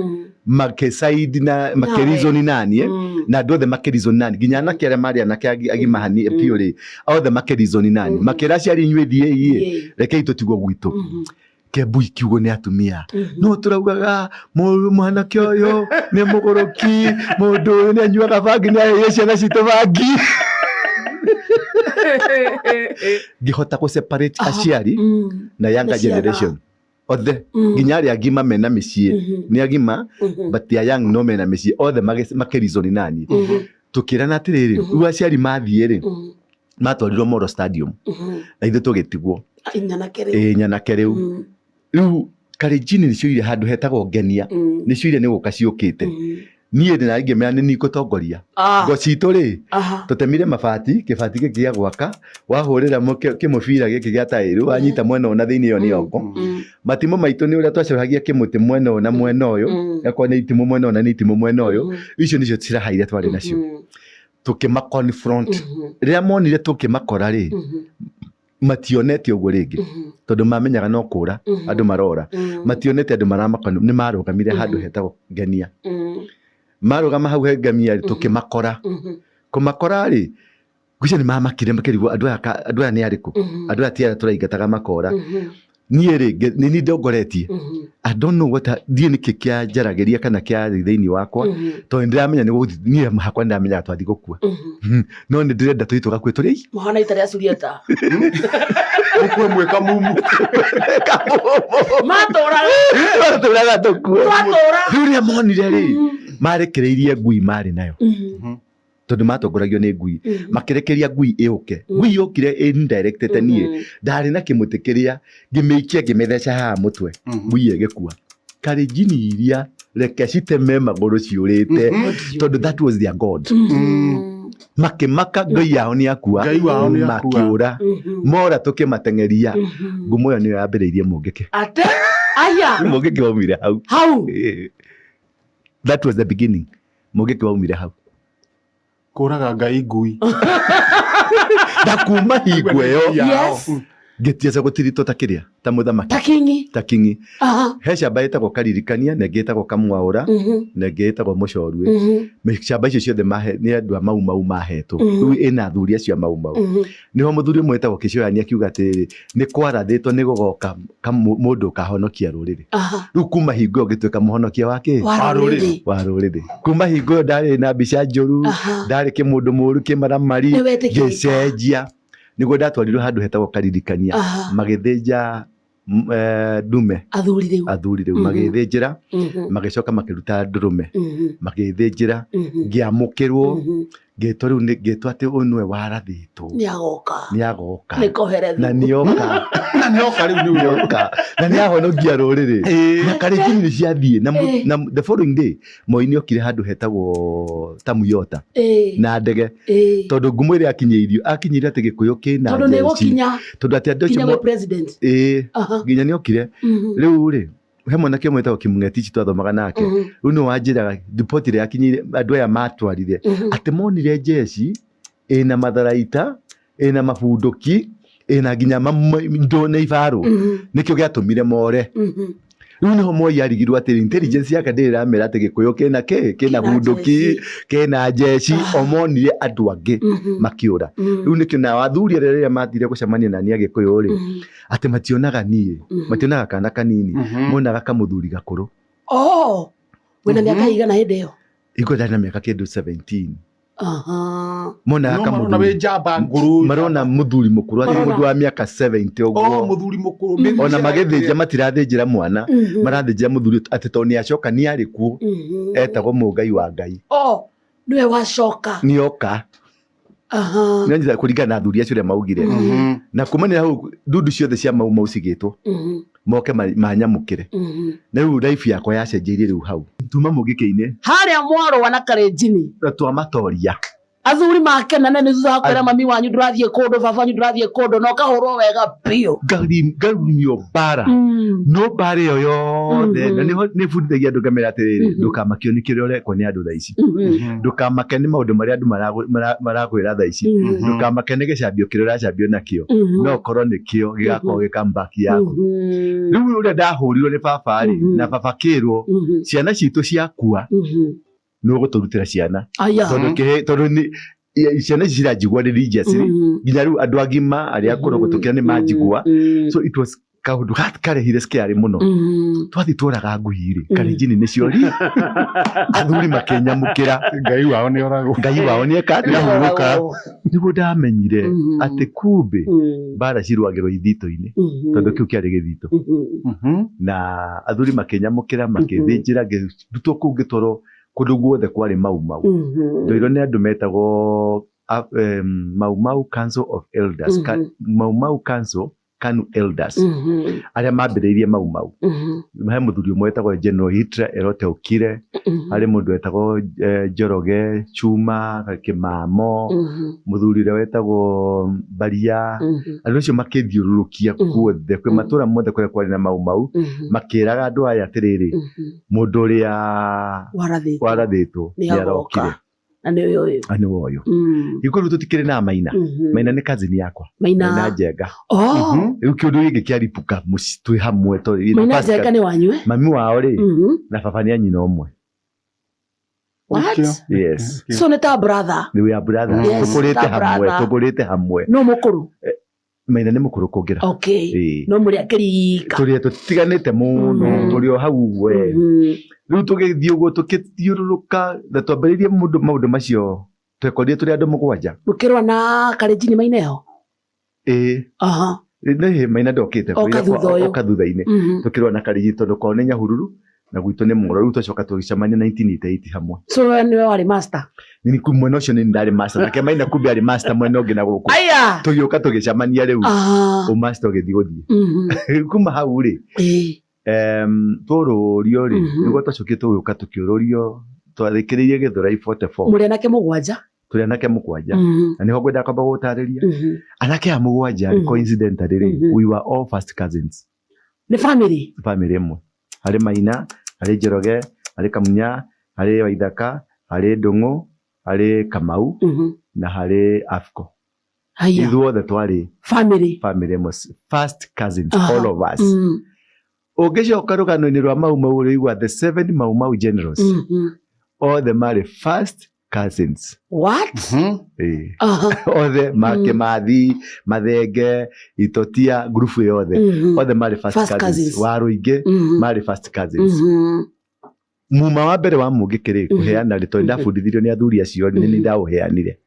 makĩcaidi na makĩrizoni naniĩ, na andũ othe makĩrizoni nani, nginya anake arĩa marĩ anake agima hani biũ rĩ, othe makĩrizoni nani, makĩra aciari, inyuĩ thiĩi ĩ, rekei tũtigwo gwitũ. Kembui kiugo nĩ atumia no tũraugaga mwanake ũyũ nĩ mũgũrũki, mũndũ ũyũ nĩ anyuaga bangi, nĩ aheire ciana citũ bangi. Ngĩhota kũ separate Aha. aciari na younger Na ciana. generation othe, nginya arĩa agima mena mĩciĩ nĩ agima, but they are young no mena mĩciĩ othe makĩrizoni nani. Tũkĩrana atĩrĩrĩ, rĩu aciari mathiĩ rĩ, matwarirwo Moro Stadium na ithuĩ tũgĩtigwo. Nyanake rĩu. Ĩ, nyanake rĩu. Rĩu Kalenjin nĩ cioire handũ hetagwo Ngenia, nĩ cioire nĩ gũka ciũkĩte. Niĩ ndĩ na ngĩmera nĩ niĩ ngũtongoria ngo citũ rĩ. Tũtemire mabati, kĩbati gĩkĩ gĩa gwaka wahũrĩra kĩmũbira gĩkĩ gĩa taĩru wanyita mwena ũyũ na thĩinĩ ĩyo nĩ yongo. Matimũ maitũ nĩ ũrĩa twacoragia kĩmũtĩ mwena ũyũ na mwena ũyũ, akorwo nĩ itimũ mwena ũyũ na nĩ itimũ mwena ũyũ. Icio nĩcio silaha iria twarĩ nacio. Tũkĩma confront. Rĩrĩa monire tũkĩmakora rĩ, mationete ũguo rĩngĩ, tondũ mamenyaga no kũra andũ marora, mationete andũ maramakora. Nĩ marũgamire handũ hetagwo Ngenia. Marũgama hau he Ngenia rĩ, tũkĩmakora. Kũmakora rĩ, ngwĩciria nĩ mamakire makĩrigwo andũ aya andũ aya nĩ arĩkũ, andũ aya ti arĩa tũraingataga makora. Niĩ rĩ, nĩ niĩ ndongoretie. I don't know what ndiĩ nĩkĩ kĩanjaragĩria kana kĩarĩ thĩinĩ wakwa, tondũ nĩ ndĩramenya nĩ gũthiĩ. Niĩ hakwa nĩ ndĩramenyaga twathiĩ gũkua, no nĩ ndĩrenda tũthiĩ tũgakue tũrĩ Mũhana ita rĩa Suriata. Mũkue mwĩka mumu. Matũraga. Tũraga tũkue. Twatũra. Rĩu rĩrĩa monire rĩ, marekereirie ngui marĩ nayo, tondũ matongoragio nĩ ngui. Makĩrekeria ngui ĩũke. Ngui yokire indirectete. Niĩ ndarĩ na kĩmũtĩ kĩrĩa, ngĩmĩikia, ngĩmĩtheca haha mũtwe. Ngui ĩgĩkua. Karenjini iria reke citeme magũrũ ciũrĩte, tondũ that was their god. Makĩmaka ngai yao nĩ akua. Ngai wao nĩ akua. Makĩũra. Mora tũkĩmateng'eria. Ngumo ĩyo nĩyo yambĩrĩirie Mũngĩkĩ. Ate aya. Mũngĩkĩ waumire hau. Hau. That was the beginning. Mũngĩkĩ waumire hau. Kũraga ngai ngui. Na kuma hingo ĩyo ngĩtiaca gũtiritwo ta kĩrĩa ta mũthamaki. Ta kingi. Ta kingi. He camba ĩtagwo Karirikania, na ĩngĩ ĩtagwo Kamwaũra, na ĩngĩ ĩtagwo Mũcorue. Camba icio ciothe nĩ andũ a Mau Mau mahetwo. Rĩu ĩna athuri acio a Mau Mau. Nĩho mũthuri ũmwe wĩtagwo Kĩcoyani akiuga atĩrĩrĩ, nĩ kwarathĩtwo nĩ gũgoka mũndũ ũkahonokia rũrĩrĩ. Rĩu kuma hingo ĩyo ngĩtuĩka mũhonokia wa kĩ? Wa rũrĩrĩ. Wa rũrĩrĩ. Kuma hingo ĩyo ndarĩ na mbica njũru, ndarĩ kĩmũndũ mũru kĩmaramari. Nĩ wetĩkĩrĩka. Ngĩcenjia. Nĩguo ndatwarirwo handũ hetagwo Karirikania. Magĩthĩnja ndume. Athuri rĩu. Athuri rĩu magĩthĩnjĩra, magĩcoka makĩruta ndũrũme, magĩthĩnjĩra. Ngĩamũkĩrwo, ngĩtwo rĩu ngĩtwo atĩ ũyũ nĩwe warathĩtwo. Nĩ agoka. Nĩ agoka. Nĩ koherethu. Na nĩoka. Na nĩoka rĩu nĩwe. Nĩoka na nĩahonokia rũrĩrĩ. Na Karenjini nĩ ciathiĩ na the following day Moi nĩokire handũ hetagwo Tamuyota na ndege, tondũ ngumo ĩrĩa akinyĩirio akinyĩire atĩ Gĩkũyũ kĩna Tondũ nĩ njeci. gũkinya Tondũ atĩ andũ acio kinya gwĩ president. Ĩĩ, nginya nĩokire. Rĩu rĩ, he mwanake ũmwe wĩtagwo Kimung'etici twathomaga nake. Rĩu nĩwe wanjĩraga riboti ĩrĩa yakinyĩire andũ aya matwarire, atĩ monire njeci ĩna matharaita, ĩna mabunduki, ĩna nginya indo na ibarũ. Nĩkĩo gĩatũmire more. Rĩu nĩho Moi arigirwo atĩrĩ, intelligence yake ndĩrĩ ĩramera atĩ Gĩkũyũ kĩna kĩ, kĩna bunduki, kĩna njeci. O monire andũ angĩ makĩũra. Rĩu nĩkĩo nao athuri arĩa rĩrĩa mathire gũcemania na niĩ Agĩkũyũ rĩ, atĩ mationaga niĩ, mationaga kana kanini, monaga kamũthuri gakũrũ. Oh, wĩna mĩaka igana hĩndĩ ĩyo? Iko ndarĩ na mĩaka kĩndũ 17. Monaga No marona wĩ kamũthuri njamba ngũrũ. Marona mũthuri mũkũrũ, atĩ Marona. mũndũ wa mĩaka 70 O ũguo. mũthuri mũkũrũ. Ona magĩthĩnja matirathĩnjĩra mwana, marathĩnjĩra mũthuri, atĩ tondũ nĩ acoka, nĩ arĩ kuo, etagwo mũngai wa Ngai. Oh, nĩwe wacoka. Nĩoka. Nĩanyita kũringana na athuri acio ũrĩa maugire. Na kumanĩra hau ndundu ciothe cia Mau Mau cigĩtwo moke manyamũkĩre. Na rĩu life yakwa yacenjeirie rĩu hau tuma Mũngĩkĩ-inĩ. Harĩa mwarũa na Karenjini. Na twamatoria. Athuri makenane nĩ thutha wa kwĩra mami wanyu ndũrathiĩ kũndũ, baba wanyu ndũrathiĩ kũndũ, na ũkahũrwo wega biũ. Ngarumio mbara, no mbara ĩyo yothe na nĩho nĩbundithagia andũ ngamera atĩrĩrĩ, ndũkamakio nĩ kĩrĩa ũrekwo nĩ andũ thaa ici, ndũkamake nĩ maũndũ marĩa andũ marakwĩra thaa ici, ndũkamake nĩ gĩcambio kĩrĩa ũracambio nakĩo, no ũkorwo nĩkĩo gĩgakorwo gĩ comeback yaku. Rĩu ũrĩa ndahũrirwo nĩ baba rĩ, na baba kĩrwo ciana citũ ciakua nĩ ũgũtũrutĩra ciana. Aya. Tondũ tondũ nĩ ciana ici ciranjigua religiously, nginya rĩu andũ agima arĩa akũrũ gũtũkĩra nĩ manjigua. So it was Kaundu karehire scary muno. Twathi tworaga ngui rĩ, Kalenjin nĩcio ri athuri makĩnyamũkĩra. Ngai wao nĩ oragwo. Ngai wao nĩ eka atĩa? Nĩahurũka. Nĩguo ndamenyire atĩ kumbe mbara cirũagĩrwo ithitũ-inĩ, tondũ kĩu kĩarĩ gĩthitũ. Na athuri makĩnyamũkĩra, makĩthĩnjĩra, ngĩrutwo kũu ngĩtwarwo kũndũ guothe kwarĩ Mau Mau. Ndoirwo nĩ andũ metagwo Mau Mau Council of Elders, Mau Mau Council Kanu Elders, arĩa mambĩrĩirie Mau Mau. He mũthuri ũmwe wetagwo General Hitler Erote Okire, harĩ mũndũ wetagwo Njoroge Chuma Kĩmamo, mũthuri ũrĩa wetagwo Baria. Andũ acio makĩthiũrũrũkia guothe kwĩ matũra mothe kũrĩa kwarĩ na Mau Mau, makĩraga andũ aya atĩrĩrĩ, mũndũ ũrĩa Warathĩtwo warathĩtwo nĩ nĩ arokire. agoka na nĩ ũyũ ũyũ. Na nĩwe ũyũ. Gĩkũyũ rĩu tũtikĩrĩ na Maina. Maina nĩ cousin yakwa. Maina. Maina Njenga. Oh. Rĩu kĩũndũ gĩkĩ kĩaripũka mũciĩ twĩ hamwe tondũ Maina Njenga nĩ wanyu, eh? Mami wao rĩ na baba nĩ a nyina ũmwe. What? Yes. So nĩ ta brother. Nĩ we are brother. Yes, Tũkũrĩte ta hamwe, brother. tũkũrĩte hamwe. No mũkũrũ. Maina nĩ mũkũrũ kũngĩra. Okay. Ĩĩ. No mũrĩ akĩrika. Tũrĩ tũtiganĩte mũno, tũrĩ o hau ũguo we. Rĩu tũgĩthiĩ ũguo tũkĩthiũrũrũka na twambĩrĩirie mũndũ maũndũ macio twekorire tũrĩ andũ 7. Mũkĩrũa na Kalenjin Maina ĩyo? Ĩĩ. Nĩ Maina ndokĩte. Oka thutha ũyũ. Oka thutha-inĩ. Tũkĩrũa na Kalenjin tondũ kwao nĩ Nyahururu na gwitũ nĩ Moro. Rĩu twacoka tũgĩcemania 1988 hamwe. So we nĩwe warĩ master? Nĩ mwena ũcio nĩ ndarĩ master. Nake Maina kumbe arĩ master mwena ũngĩ na gũkũ. Aya! Tũgĩũka tũgĩcemania rĩu. Ũmaster ũgĩthiĩ gũthiĩ. Kuma hau rĩ, tũrũrio rĩ, nĩguo twacokire tũgĩũka tũkĩũrũrio, twathikĩrĩirie Gĩthũrai 44. Mũrĩ anake 7? Tũrĩ anake 7. Na nĩho ngwendaga kwamba gũtarĩria. Anake aya 7 rĩ, coincidentally rĩ, we were all first cousins. Nĩ family? Family ĩmwe. Harĩ Maina, harĩ Njoroge, harĩ Kamunya, harĩ Waithaka, harĩ Ndung'u, harĩ Kamau, na harĩ Afco. Haya. Ithuothe twarĩ family. Family ĩmwe, first cousins, all of us. Ũngĩcoka rũgano-inĩ rwa Mau Mau ũrĩigua the 7 Mau Mau generals. Othe marĩ first cousins. What? Othe Kĩmathi, Mathenge, Itotia, grupu yothe. Othe marĩ first First cousins. cousins. Waruingĩ marĩ first cousins. Muma wa mbere wa Mũngĩkĩ rĩ, kũheana rĩ, tondũ ndabundithirio nĩ athuri acio rĩ, nĩ ndaũheanire.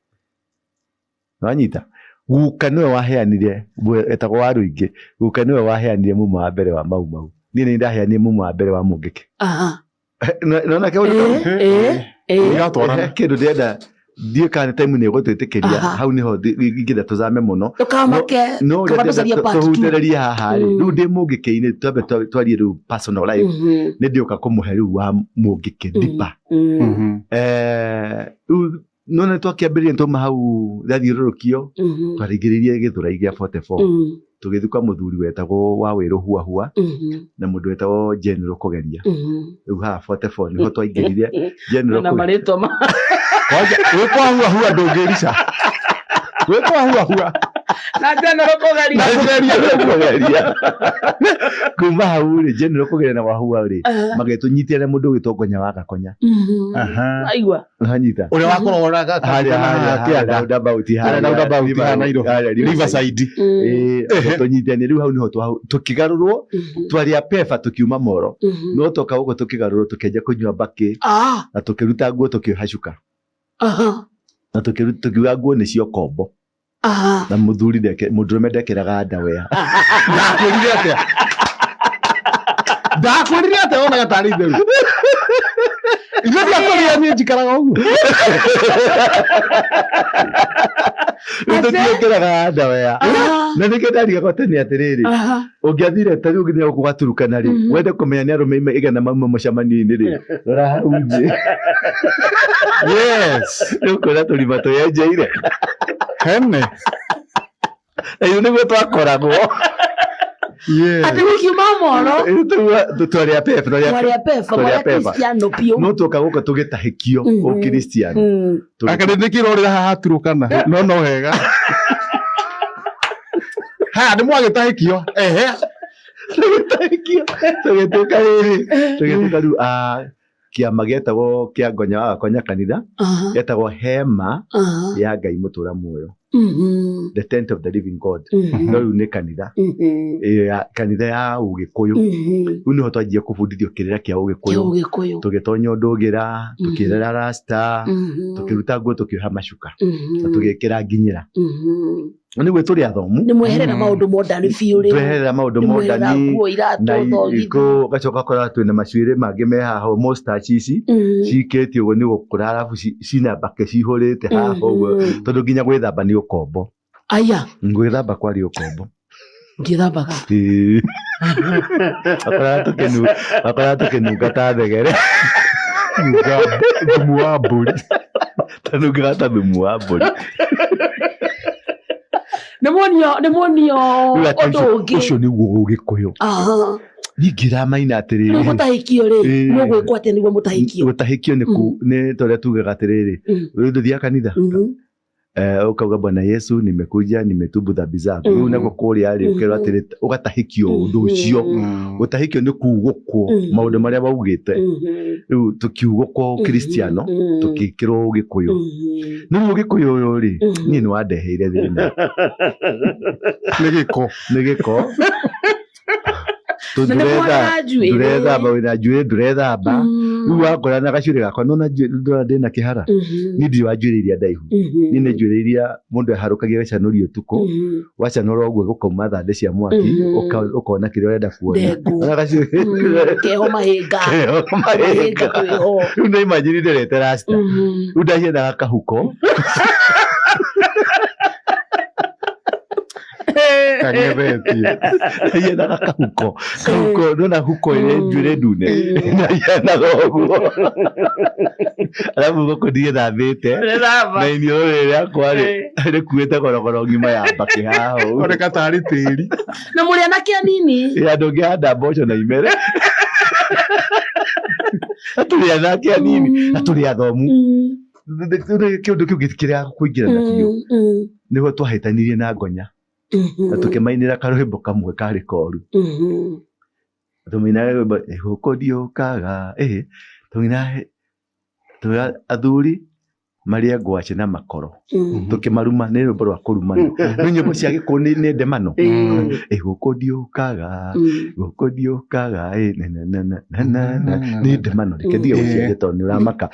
Wanyita? Guka nĩwe waheanire, etagwo Waruingĩ, guka nĩwe waheanire muma wa mbere wa Mau Mau. Niĩ nĩ ndaheanire muma wa mbere wa Mũngĩkĩ. Nona kĩũndũ kau? Nĩgatwarana. Kĩndũ ndĩrenda ndiũĩ kana time nĩ ĩgũtwĩtĩkĩria, hau nĩho ingĩenda tũzame mũno. Ndũkamake, No ũrĩa kaba ndĩrenda tũcarie part two. tũhutĩrĩrie haha rĩ, rĩu ndĩ Mũngĩkĩ-inĩ, twambe twarie rĩu personal life. Nĩ ndĩũka kũmũhe rĩu wa Mũngĩkĩ deeper. Rĩu nona twakĩambĩrĩria twauma hau rĩathiũrũrũkio, twarĩngĩrĩirie Gĩthũrai gĩa 44. Tũgĩthiĩ kwa mũthuri wetagwo wa Wĩrũ Huahua, na mũndũ wetagwo General Kũgeria. Rĩu haha 44 nĩho twaingĩrire General Na Kũgeria. marĩtwa ma- Kwanja, wĩ kwa Huahua ndũngĩrica. Wĩ kwa Huahua. Na General Kũgeria. Na Kũgeria. Kũgeria. Kuma hau rĩ, General Kũgeria na Wahua rĩ, magĩtũnyitia na mũndũ ũgwĩtwo Ngonya wa Gakonya. Aigua. Wanyita. Ũrĩa wakoragwo na Harĩa, harĩa, kĩanda. roundabout harĩa. Harĩa roundabout haha Nairobi. Harĩa Riverside. Ĩĩ, tũnyitani rĩu hau nĩho tũkĩgarũrwo, twarĩ a pepa tũkiuma Moro. No toka gũkũ tũkĩgarũrwo tũkĩanjia kũnyua mbakĩ, na tũkĩruta nguo tũkĩoha cuka. Na tũkiuga nguo nĩcio kombo. Na mũthuri mũndũrũme ndekĩraga ndawea. Ndakwĩrire atĩa? Ndakwĩrire atĩa wonaga tarĩ itheru? Ithuĩ ndiakwĩrire niĩ njikaraga ũguo. Rĩu tũtiĩkĩraga ndawea. Na nĩkĩo ndarigagwo tene atĩrĩrĩ, ũngĩathire ta rĩu nginya gũkũ gwaturukana rĩ, wende kũmenya nĩ arũme igana mauma mũcemanio-inĩ rĩ, rora hau nje. Yes. Rĩu kwĩna tũrima twĩyenjeire. Hene. Na ithuĩ nĩguo twakoragwo. Yes. Atĩ mũkiuma Moro. Rĩu twarĩ a pepa, twarĩ a Mwarĩ a pepa, twarĩ a mwarĩ a pepa. Kristiano biũ. No twoka gũkũ tũgĩtahĩkio ũkristiano. Anga nĩ kĩrorĩra haha haturũkana. No, no wega. Haya, nĩ mwagĩtahĩkio. Ehe. Tũgĩtahĩkio. Tũgĩtuĩka rĩrĩ. Tũgĩtuĩka rĩu, kĩama gĩetagwo kĩa Ngonya wa Gakonya kanitha, gĩetagwo Hema ya Ngai Mũtũra Muoyo. Mhm. The Tent of the Living God, Mhm. no rĩu nĩ kanitha. Mhm. Ĩyo ya kanitha ya Ũgĩkũyũ. Mhm. Rĩu nĩho twanjia kũbundithio kĩrĩra kĩa Kĩa Ũgĩkũyũ. Ũgĩkũyũ. Tũgĩtonya ũndũgĩra, Mhm. tũkĩrera rasta, Mhm. tũkĩruta nguo, tũkĩoha macuka na Mhm. tũgĩkĩra nginyĩra. Mhm. Na nĩguo tũrĩ athomu. Nĩ mweherera Mm. maũndũ modern biũ rĩu. Tweherera maũndũ Nĩ mweherera modani nguo, iratũ, na thogithi. ikũ, ũgacoka ũkora twĩna macuĩrĩ mangĩ me haha ũũ, mustache ici Mhm. cikĩtio ũguo nĩ gũkũra, arabu cina mbakĩ cihũrĩte haha ũguo, Mhm. tondũ nginya gwĩthamba nĩ ũkombo. Aya. Gwĩthamba kwarĩ ũkombo. Ndiĩthambaga. Ĩĩ. Wakoraga tũkĩnunga ta thegere. Nunga thumu wa mbũri. Tũnungaga ta thumu wa mbũri. Nĩ muonio, nĩ muonio Rĩu atĩ ũndũ ũngĩ. Ũcio nĩguo Ũgĩkũyũ. Aha. Niĩ ngĩramaina Rĩu atĩrĩrĩ, mũtahĩkio rĩ, Ĩĩ. mũgwĩkwo atĩa nĩguo mũtahĩkio? Gũtahĩkio nĩ nĩ ta ũrĩa tugaga atĩrĩrĩ, Mm. rĩu ndũthiaga kanitha, Mhm. Ukauga Bwana Yesu, nimekuja nimetubu dhambi zangu. Rĩu Mhm. naguo kũrĩa rĩ, ũkerwo atĩrĩ, ũgatahĩkio ũndũ ũcio. Mhm. Gũtahĩkio nĩ kuugũkwo Mhm. maũndũ marĩa waugĩte. Mhm. Rĩu tũkiugũkwo Kristiano, Mhm. tũgĩkĩrwo Ũgĩkũyũ. Mhm. No rĩu Ũgĩkũyũ ũyũ rĩ, Mhm. niĩ nĩ wandeheire thĩna. Nĩ gĩko. Nĩ gĩko. Na nĩ mwona njuĩrĩ. Ndũrethamba, wĩna njuĩrĩ ndũrethamba. Mm. Rĩu wakora na gacuĩrĩ gakwa, nona ndũrona ndĩna kĩhara. Mhm. Niĩ ndirĩ wa njuĩrĩ iria ndaihu. Mhm. Niĩ nĩ njuĩrĩ iria mũndũ aharũkagia agacanũria ũtukũ, Mhm. wacanũra ũguo gũkauma thandĩ cia mwaki, Mhm. ũkona kĩrĩa ũrenda kuona. Ndengũ. Ona gacuĩrĩ Mm. Keho mahĩnga. keho Mahĩnga mahĩnga. twĩho. Rĩu nĩ imagine nderete rasta. Mhm. Rĩu ndaciendaga kahuko. Kang'ethetie. Ndaciendaga kahuko. Kahuko, nona huko ĩrĩ Mm. njuĩrĩ ndune. Mm. Ndaciendaga ũguo. Arabu gũkũ ndiĩthambĩte. Na iniũrũ rĩrĩ rĩakwa rĩ, rĩkuĩte korokoro ng'ima ya mbakĩ haha ũũ. Oneka tarĩ tĩri. Na mũrĩ anake anini. Ĩ, andũ ũngĩhanda mboco na imere. Na tũrĩ anake anini, na tũrĩ athomu. Mm. Kĩũndũ kĩu gĩtikĩrega kũingĩrana biũ. Mm. Mm. Nĩguo twahĩtanirie na Ngonya Mhm. na tũkĩmainĩra karwĩmbo kamwe karĩ koru. Mhm. Tũmainaga rwĩmbo gũkũ ndiũkaga, ĩ tũmainaga tũra athuri marĩe ngwacĩ na makoro. Mm. Tũkĩmaruma, nĩ rwĩmbo rwa kũrumana. Nĩ nyĩmbo cia Gĩkũyũ nĩ ndemano. Mm. Ĩ gũkũ ndiũkaga, Mm. gũkũ ndiũkaga, ĩ na na na na na na na. Nĩ ndemano, reke ndige Mm. gũciaria tondũ nĩ ũramaka.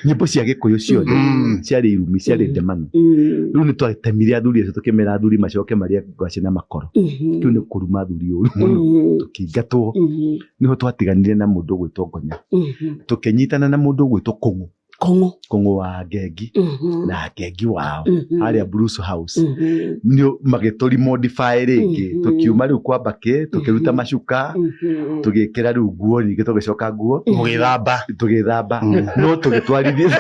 Nyĩmbo cia Gĩkũyũ ciothe Mm. ciarĩ irumi, ciarĩ Mm. ndemano. Mm. Rĩu nĩ twatemire athuri acio, tũkĩmera athuri macoke marĩe ngwacĩ na makoro. Mhm. Kĩu nĩ kũruma athuri ũru mũno. Mhm. Tũkĩingatwo. Mhm. Nĩho twatiganire na mũndũ ũgwĩtwo Ngonya. Mhm. Tũkĩnyitana na mũndũ ũgwĩtwo Kũng'ũ. Kũng'ũ. Kũng'ũ wa Ngengi Mhm. na Ngengi wao Mhm. harĩa Bruce House. Mhm. Nĩ magĩtũri modify rĩngĩ. Mhm. Tũkiuma rĩu kwa mbakĩ, tũkĩruta Mhm. macuka, Mhm. tũgĩkĩra rĩu nguo ningĩ, tũgĩcoka nguo, Mũgĩthamba. tũgĩthamba. Mm. No tũgĩtwarithia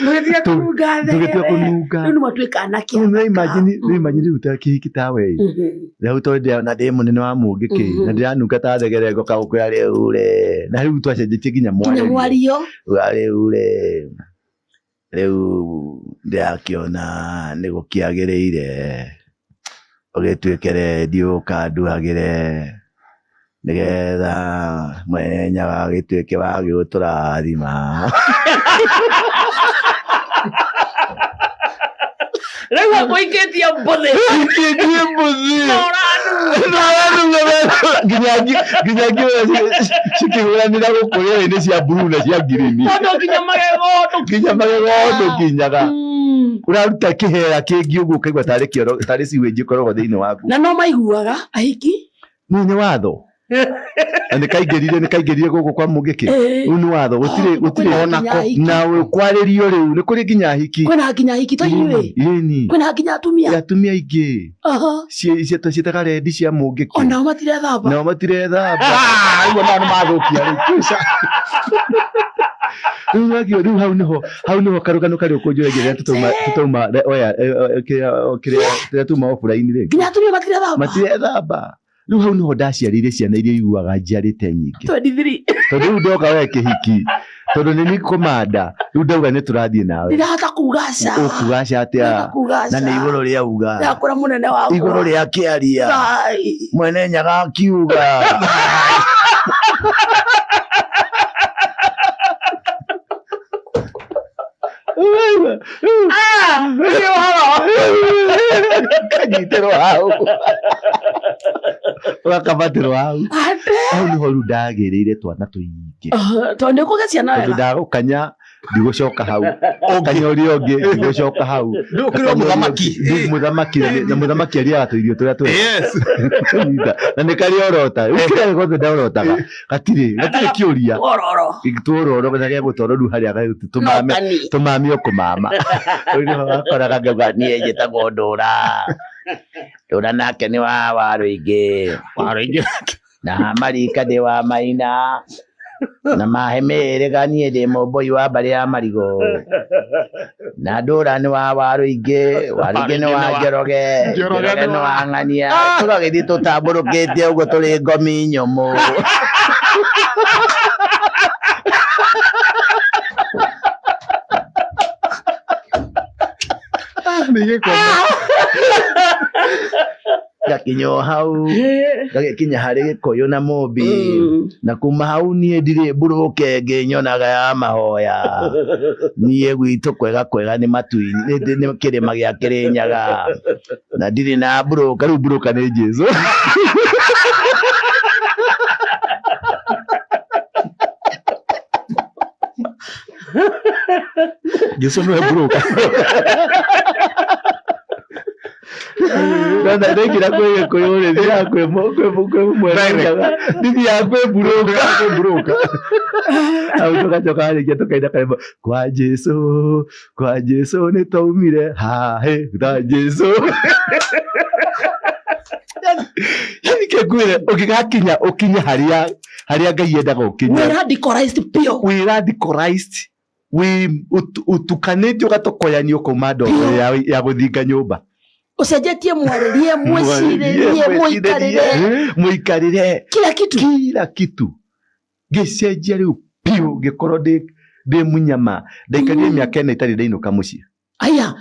Mũgĩtiga kũnunga tũgĩtiga therere. kũnunga. Rĩu nĩ mwatuĩka anake Rĩu nĩ athaka. imagine, rĩu imagine rĩu ta kĩhiki ta we. Mhm. Rĩu tondũ na ndĩ mũnene wa mũngĩkĩ, Mhm. na ndĩranunga ta thegere ngoka gũkwĩra rĩu rĩ. Na rĩu twacenjetie nginya Nginya mwarĩrie. mwario. Uga rĩu rĩ, rĩu ndĩrakĩona nĩ gũkĩagĩrĩire ũgĩtuĩke rendi ũkanduagĩre nĩgetha mwene Nyaga agĩtuĩke wa gũtũrathima. Rĩu akũikĩtie mbũthĩ. Ikĩtie mbũthĩ. Na ũranunga. Nginya nginya cikĩhũranĩra gũkũ rĩera-inĩ cia blue na cia ngirini. Tondũ nginya magego Nginya magego ndũkinyaga. Mm. Ũraruta kĩhera kĩngĩ ũguo ũkaigua tarĩ kĩoro, tarĩ sewage ĩkoragwo thĩinĩ waku. Na no maiguaga ahiki. Nĩ watho. Na nĩ kaingĩrire gũkũ kwa mũngĩkĩ. Ĩĩ. Rĩu nĩ watho, gũtirĩ Oh, gũtirĩ kwĩna nginya ahiki. na kwarĩrio rĩu nĩ kũrĩ nginya ahiki. Kwĩna nginya ahiki to inyuĩ. Ĩni. Kwĩna nginya atumia. Atumia aingĩ. Aha. Ciĩtaga rendi cia mũngĩkĩ. Onao matirethamba. Nao matirethamba. Ũguo nao nĩ mathũkia rĩu. Rĩu wakio rĩu hau nĩho karũgano karĩa ũkũnjũragia rĩrĩa tũtauma oya kĩrĩa tuma offline rĩ. Nginya atumia matirethamba. Matirethamba. Rĩu hau nĩho ndaciarĩire ciana iria iguaga njiarĩte nyingĩ. 23. Tondũ rĩu ndoka we kĩhiki, tondũ nĩ niĩ kũmanda, rĩu ndauga nĩ tũrathiĩ nawe. Ndirahota kuga aca. Ũkuga aca atĩa? Ndirahota kuga aca. Na nĩ igũrũ rĩauga. Ndakũra mũnene wakwa. Igũrũ rĩa kĩaria. Ai. Mwene Nyaga akiuga. Ah, nĩ ũhoro. Kanyitĩrwo hau, ũgakamatĩrwo hau. Ate. Hau nĩho rĩu ndagĩrĩire twana tũingĩ. Ah, tondũ nĩ ũkũgĩa ciana Tondũ wega. ndagũkanya ndigũcoka hau, kanya ũrĩa ũngĩ ndigũcoka hau. Ndũkĩrĩ o mũthamaki. Ndĩ mũthamaki na mũthamaki arĩaga tũirio tũrĩa twega. Yes. Na nĩ karĩa orota rĩu, kĩrĩa gĩothe ndaorotaga gatirĩ gatirĩ kĩũria. Ororo. Tũroro na gĩgũtwarwo rĩu harĩa gagĩthiĩ No tũmame kani. tũmame o kũmama. Rĩu nĩho gakoraga ngauga niĩ njĩtagwo Ndũra. Ndũra nake nĩ wa Warũingĩ. Warũingĩ. Na Marika ndĩ wa Maina. Na mahe mĩhĩrĩga niĩ ndĩ mũmbũi wa mbarĩ ya Marigũ. Na Ndũra nĩ wa Warũingĩ, Warũingĩ nĩ wa Njoroge, Njoroge Njoroge nĩ nĩ wa- wa Ng'ania. Tũgagĩthiĩ tũtambũrũkĩte ũguo tũrĩ ngomi nyũmũ. Nĩ gĩkombe. Ngakinya o hau, ngagĩkinya harĩ Gĩkũyũ na Mũmbi. Na kuma hau niĩ ndirĩ mburũke ngĩnyonaga ya mahoya. Niĩ gwitũ kwega kwega nĩ matu-inĩ, nĩ kĩrĩma gĩa Kĩrĩnyaga. Na ndirĩ na mburũka, rĩu mburũka nĩ Jesũ. Jesũ nĩwe mburũka. Ndona ndaingĩra kwĩ Gĩkũyũ rĩ, thiaga kwĩ kwĩ Mwenenyaga, ndithiaga kwĩ mburũka. Kwĩ mburũka. Hau tũgacoka warĩkia tũkaina karwĩmbo kwa Jesũ, kwa Jesũ nĩtwaumire hahĩ tha Jesũ. Yani kĩngwĩre ũngĩgakinya ũkinye harĩa harĩa Ngai endaga ũkinye. Wĩ radicalized biũ. Wĩ radicalized, wĩ ũtukanĩtio ũgatokoyanio kuma ndogo ya gũthinga nyũmba. Ũcenjetie mwarĩrie, mwĩcirĩrie, mũikarĩre. Mũikarĩre. Kila kitu. Kila kitu. Ngĩcenjia rĩu biũ, ngĩkorwo ndĩ mũnyama. Ndaikarire mĩaka 4 itarĩ ndainũka mũciĩ. Aya.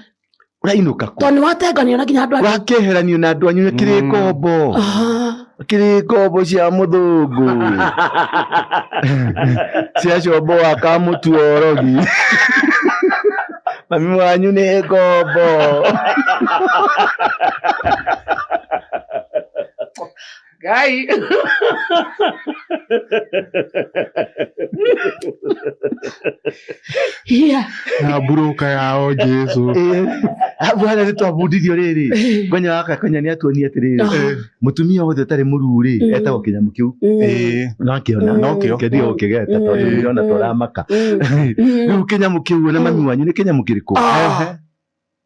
Ũrainũka kũ? Tondũ nĩ watenganio na nginya andũ anyu. Wakeheranio na andũ anyu kĩrĩ ngombo. Kĩrĩ ngombo cia mũthũngũ. Cia combo wa Kamũtuorogi. Mami wanyu nĩ ngombo. Ngai. Yeah. Na mburũka yao Jesũ. Bwana nĩ twabundithio rĩrĩ. Ngonya wa Kakonya nĩ atuonia atĩrĩrĩ. Mũtumia wothe ũtarĩ mũruu rĩ, etagwo kĩnyamũ kĩu. Nokĩona. Nokĩo. Kĩndio gũkĩgeta tondũ ndĩrona tũramaka. Rĩu kĩnyamũ kĩu na mami wanyu nĩ kĩnyamũ kĩrĩkũ?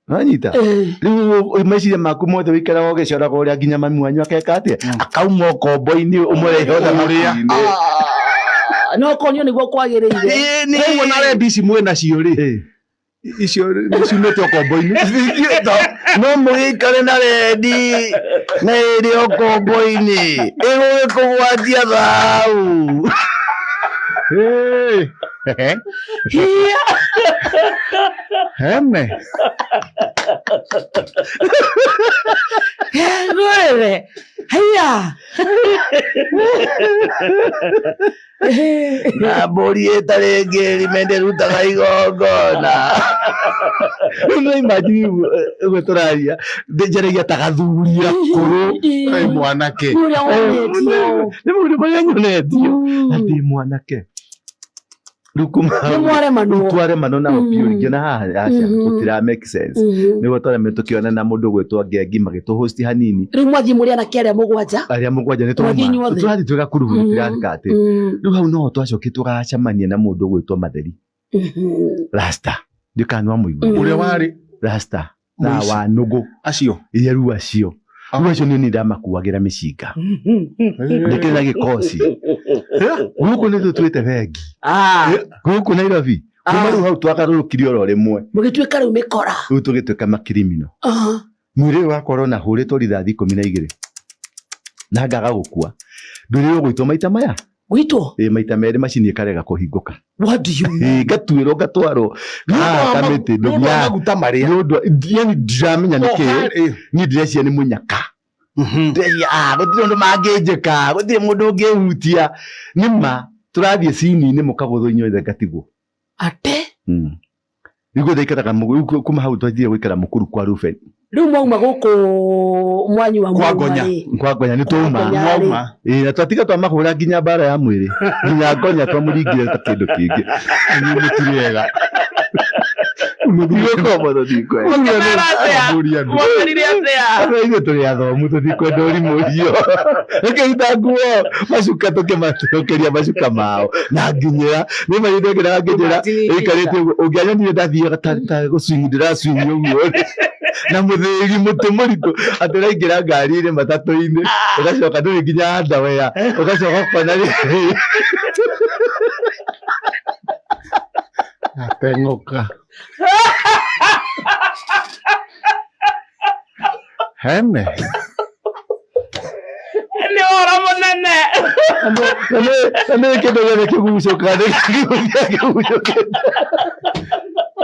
Wanyita? Rĩu meciria maku mothe wĩikaraga ũgĩcoraga ũrĩa nginya mami wanyu akeka atĩa? Akauma ũkombo-inĩ ũmũrehe ũthamaki-inĩ. No konio nĩguo kwagĩrĩire. Koguo na rendi ici mwĩ nacio rĩ, icio nĩ ciumĩte ũkombo-inĩ. No mũgĩikare na rendi na ĩrĩ ũkombo-inĩ ĩgũgĩkũgwatia thau. Hene. Ngwĩre. Haiya. Na mbũri ĩtarĩ ngĩrime ndĩrutaga igongona. Rĩu no imagine ũguo tũraria, njaragia ta gathuri akũrũ. Kaĩ mwanake. Ũrĩa wonetio. Nĩ maũndũ marĩa nyonetio. Na ndĩ mwanake. Rĩu kuma Nĩ mwaremanwo. twaremanwo nao biũ rĩngĩ na haha aca gũtira make sense. Nĩguo twaremanwo tũkĩona na mũndũ ũgwĩtwo Ngengi magĩtũhosti hanini. Rĩu mwathiĩ mũrĩ anake arĩa mũgwanja. Arĩa mũgwanja nĩ Mwathiĩ twauma. inyuothe. Tũrathiĩ twĩ gakuruhu tũtiraka atĩ. Rĩu hau noho twacokire tũgacemania na mũndũ ũgwĩtwo Matheri. Rasta. Ndiũĩ kana nĩwamũigua. Ũrĩa warĩ Rasta. Na Mũici. wa nũgũ. Acio. Iria rĩu acio. Rĩu acio nĩ niĩ ndamakuagĩra mĩcinga. Ndĩkĩrĩ na gĩkoci. Gũkũ nĩ tũtuĩte bengi. Gũkũ Nairobi. Kuma rĩu hau twagarũrũkire oro rĩmwe. Mũgĩtuĩka rĩu mĩkora. Rĩu tũgĩtuĩka makirimino. Mwĩrĩ ũyũ wakwa ũrona hũrĩtwo rithathi 12. Na ngaga gũkua. Ndũrĩrwo gũitwo maita maya. Gũitwo? Ĩ maita merĩ macini ĩkarega kũhingũka. What do you mean? Ĩ ngatuĩrwo ngatwarwo. Kamĩtĩ Nĩ ũndũ wa maguta marĩa. Nĩ ũndũ yani ndiramenya nĩ kĩ. Niĩ ndĩreciria nĩ mũnyaka. Ndĩreciria gũtirĩ ũndũ mangĩnjĩka, gũtirĩ mũndũ ũngĩhutia. Nĩ ma tũrathiĩ cini-inĩ mũkagũthwo inyuothe ngatigwo. Ate? Rĩu ndaikaraga kuma hau twathire gũikara Mukuru kwa Ruben. Rĩu mwauma gũkũ mwanyua Kwa Ngonya. Kwa Ngonya nĩ twauma. Kwa Ngonya. Mwauma. Ĩĩ, na twatiga twamahũra nginya mbara ya mwĩrĩ, nginya Ngonya twamũringire ta kĩndũ kĩngĩ. Inyuĩ mũtirĩ ega. Ndigũkorwo tũtikwenda. Mũria andũ. Mwamerire atĩa? Andũ ithuĩ tũrĩ athomu tũtikwenda ũrimũ ũcio. Tũkĩruta nguo macuka tũkĩmacokeria macuka mao na nginyĩra nĩ ma ndekĩraga nginyĩra ĩikarĩte ũguo ũngĩanyonire ndathiaga ta gũcwing ndĩracwing ũguo na mũthĩgi mũtĩ mũritũ atĩ ũraingĩra ngari-inĩ matatũ-inĩ ũgacoka ndũrĩ nginya underwear ũgacoka ũkona rĩrĩ Ateng'ũka. Hene. Nĩ ũhoro mũnene. Na nĩ kĩndũ gĩothe kĩgucũkaga nĩ kĩgucũkĩte.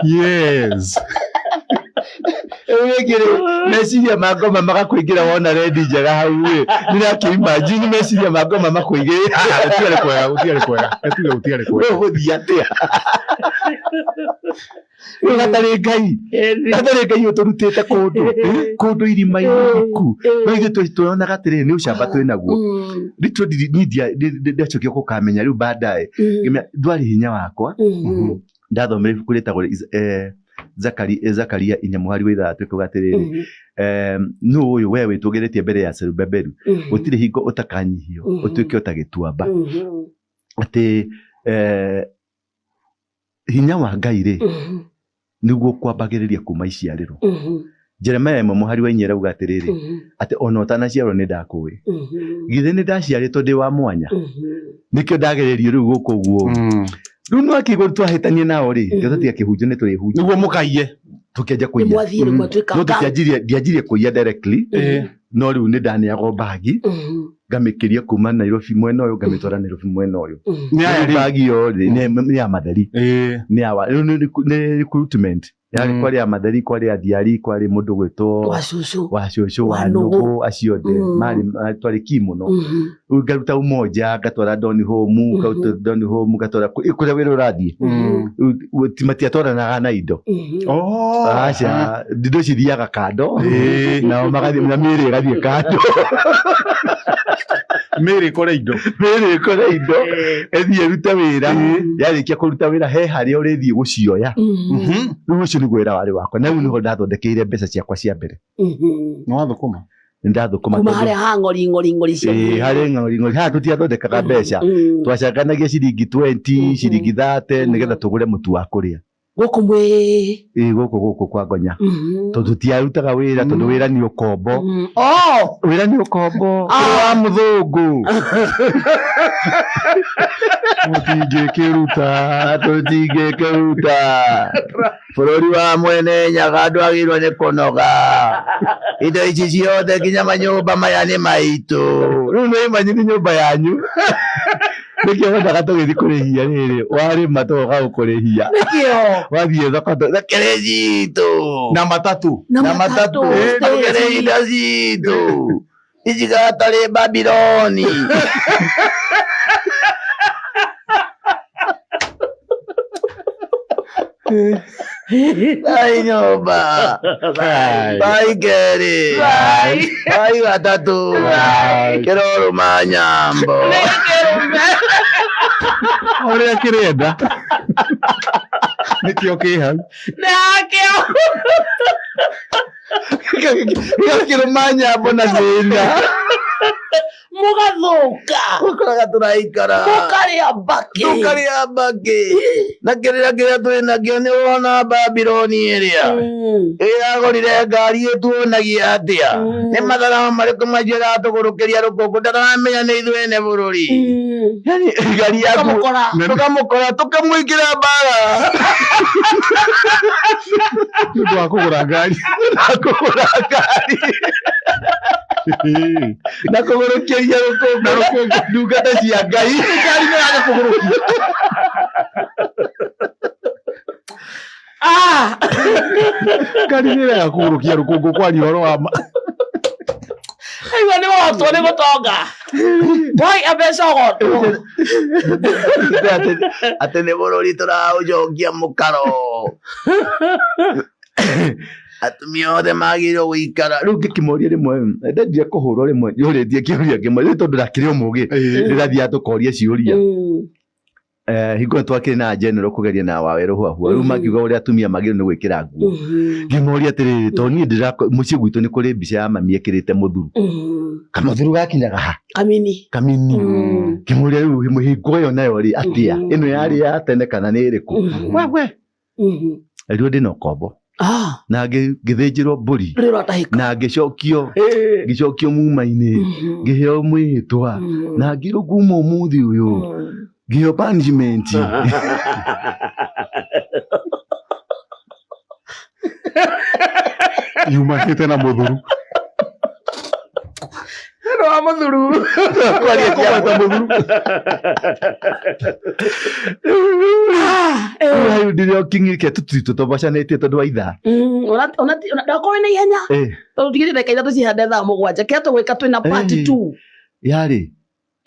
Yes. Rĩu rĩngĩ rĩ, meciria ma ngoma magakũingĩra wona rendi njega hau rĩ, nĩrakĩimagine meciria ma ngoma makũingĩre. Gũtiarĩ kwega, gũtiarĩ kwega. Gũtiarĩ gũtiarĩ kwega. Ũgũthiĩ atĩa? Rĩu hatarĩ Ngai, hatarĩ Ngai ũtũrutĩte kũndũ, kũndũ irima-inĩ iriku. No ithuĩ tũronaga atĩrĩrĩ, nĩ ũcamba twĩ naguo. Literally niĩ ndacokire gũkamenya rĩu baadaye. Ngĩmenya ndwarĩ hinya wakwa. Ndathomire ibuku rĩtagwo Zakaria inya mũhari wa ithathatũ ĩkauga atĩrĩrĩ, nũ ũyũ we wĩtũgĩrĩtie mbere ya Zerubabeli, gũtirĩ hingo ũtakanyihio ũtuĩke o ta gĩtuamba. Atĩ hinya wa Ngai rĩ, nĩguo kwambagĩrĩria kuma iciarĩro. Jeremiah ĩmwe mũhari wa inya ĩrauga atĩrĩrĩ, atĩ ona ũtanaciarwo nĩ ndakũĩ. Githĩ nĩ ndaciarĩtwo ndĩ wa mwanya? Nĩkĩo ndageririo rĩu gũkũ ũguo. Rĩu no akĩigua twahĩtania nao rĩ, ngĩhota tiga kĩhunjio nĩ tũrĩhunjia. Nĩguo mũkaiye. Tũkĩanjia kũiya. Mwathiĩ rĩu mwatuĩka No tũtianjirie, ndianjirie kũiya directly, no rĩu nĩ ndaneagwo bagi, ngamĩkĩria kuma Nairobi mwena ũyũ, ngamĩtwara Nairobi mwena ũyũ. Nĩ aya Rĩu rĩu. bagi ĩyo rĩ, nĩ ya matheri. Nĩ ya rĩu nĩ recruitment. Yarĩ kwarĩ ya matheri, kwarĩ ya Diari, kwarĩ mũndũ gwĩtwo wa cũcũ wa cũcũ, wa Wa Nũgũ. Nũgũ, acio othe marĩ twarĩ ki mũno. Rĩu ngaruta Umoja, ngatwara Don Home, ngaruta Don Home, ngatwara kũrĩa wĩra ũrathiĩ. Rĩu matiatwaranaga na indo. Oh. Aca, indo cithiaga kando, nao magathiĩ na mĩĩrĩ ĩgathiĩ kando. Mĩĩrĩ ĩkore indo. Mĩĩrĩ ĩkore indo, ĩthiĩ ĩrute wĩra, yarĩkia kũruta wĩra he harĩa ũrĩthiĩ gũcioya. Rĩu ũcio nĩguo wĩra warĩ wakwa, na rĩu nĩho ndathondekeire mbeca ciakwa cia mbere. Nĩ wathũkũma? Nĩ ndathũkũma kuma tondũ- harĩa ha ng'ori ng'ori ng'ori cia Ĩĩ, harĩ ng'ori ng'ori, haha tũtiathondekaga mbeca. Twacanganagia ciringi 20, ciringi 30, nĩgetha tũgũre mũtu wa kũrĩa. Gũkũ mwĩ Ĩĩ, gũkũ gũkũ kwa Ngonya. Tondũ tũtiarutaga wĩra, tondũ wĩra nĩ ũkombo. Oh! Wĩra nĩ ũkombo. Wa mũthũngũ. Mũtingĩkĩruta. Tũtingĩkĩruta. Bũrũri wa mwene Nyaga ndwagĩrĩirwo nĩ kũnoga. Indo ici ciothe nginya manyũmba maya nĩ maitũ. Rĩu nĩ manyu nĩ nyũmba yanyu. Nĩkĩo wendaga tũgĩthiĩ kũrĩhia rĩrĩ, warĩma tũgoka gũkũrĩhia. Nĩkĩo. Wathiĩ thoko Thekere citũ. Na matatũ. Na matatũ. Thekere indo citũ. Ici gatarĩ Babiloni. Bai nyũmba. Bai kerĩ. Bai gatatũ. Kĩrorũma nyambo. Ũrĩa kĩrenda. Nĩkĩo kĩ hau. Nĩakĩo. Gĩgakĩrũma nyambo na thĩna. Mũgathũka. Ũkoraga tũraikara. Mũkarĩa mbakĩ. Tũkarĩa mbakĩ. Na kĩrĩra kĩrĩa twĩ nakĩo nĩ wona Babiloni ĩrĩa. Ĩragũrire ngari ĩtuonagia atĩa. Nĩ matharama marĩkũ macio ĩratũgũrũkĩria rũkũngũ ndaramenya nĩ ithuĩ ene bũrũri. Yaani ngari yaku Tũkamũkora. tũkamũkora tũkamũingĩra mbara. Nĩ ũndũ wa kũgũra ngari. Na kũgũra ngari. Na kũgũrũkĩria rũkũngũ ndungata cia Ngai. Ngari nĩ yaga kũgũrũkia. Ngari nĩ ĩrega kũgũrũkia rũkũngũ kwaria ũhoro wa ma. Aigua Nĩ wotwo nĩ gũtonga. Waiga mbeca ũgotwo. Atä nä bå rå ri tå raå cokia må karo atumia othe magä rwo gå ikara Rä u ngä kä moria rä mwe ndendire kå hå rwo rä mwe yå rä tie kä å ria kä mwe rä u tondå ndakä rä o må gä rä rathiaga tå koria ciå ria hingo ĩyo twakĩrĩ na general kũgeria na wawerũ huahua rĩu makiuga ũrĩa atumia magĩrĩirwo nĩ gwĩkĩra nguo. Ngĩmoria atĩrĩrĩ, tondũ niĩ ndĩra mũciĩ gwitũ nĩ kũrĩ mbica ya mami ĩkĩrĩte mũthuru, kamũthuru gakinyaga ha? Kamini. Kamini. Ngĩmũria rĩu mũhingo ĩyo nayo rĩ atĩa, ĩno yarĩ ya tene kana nĩ ĩrĩkũ? Wewe rĩu ndĩna ũkombo na ngĩthĩnjĩrwo mbũri Rä ratahä. Na ngĩcokio muma-inĩ, ngĩheo mwĩhĩtwa na ngĩrwo kuma ũmũthĩ ũyũ, ngĩheo punishment. Yumanĩte na mũthuru. Nä wa må thuru. Kwaria kũgweta mũthuru. Rĩu ndĩrĩ o kĩng'ĩke tũtobocanĩtie tondũ wa ithaa. Ndakorwo na ihenya tondå tigä ndagä ithatå cihande thaa må gwanja kä a tå gwä ka twä na part 2 Yarĩ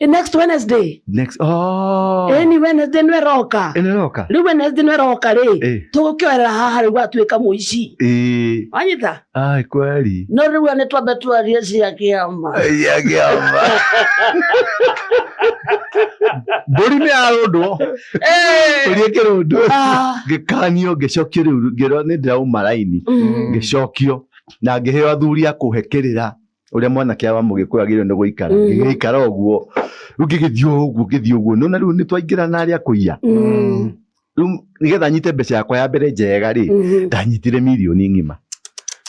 next Wednesday. Next, oh. Ĩni Wednesday nä ĩroka. Ĩno ĩroka. Rä u Wednesday nä ĩroka rä tå gå kä oerera haha rä u atuä ka må ici. Wanyita. Ai kweli. No rä u nä twambe twarie cia kä ama. Cia kĩama. Mbũri nĩ yarũndwo, mbũri ĩkĩrũndwo, ngĩkanio, ngĩcokio, rĩu ngĩrwo nĩ ndĩrauma raini, ngĩcokio na ngĩheo athuri a kũhe kĩrĩra ũrĩa mwanake wa mũgĩkũyũ agĩrĩirwo nĩ gũikara. Ngĩgĩikara ũguo rĩu, ngĩgĩthiĩ ũguo, ngĩthiĩ ũguo nĩona rĩu nĩ twaingĩra na arĩa kũiya. Rĩu nĩgetha nyite mbeca yakwa ya mbere njega rĩ, ndanyitire mirioni ng'ima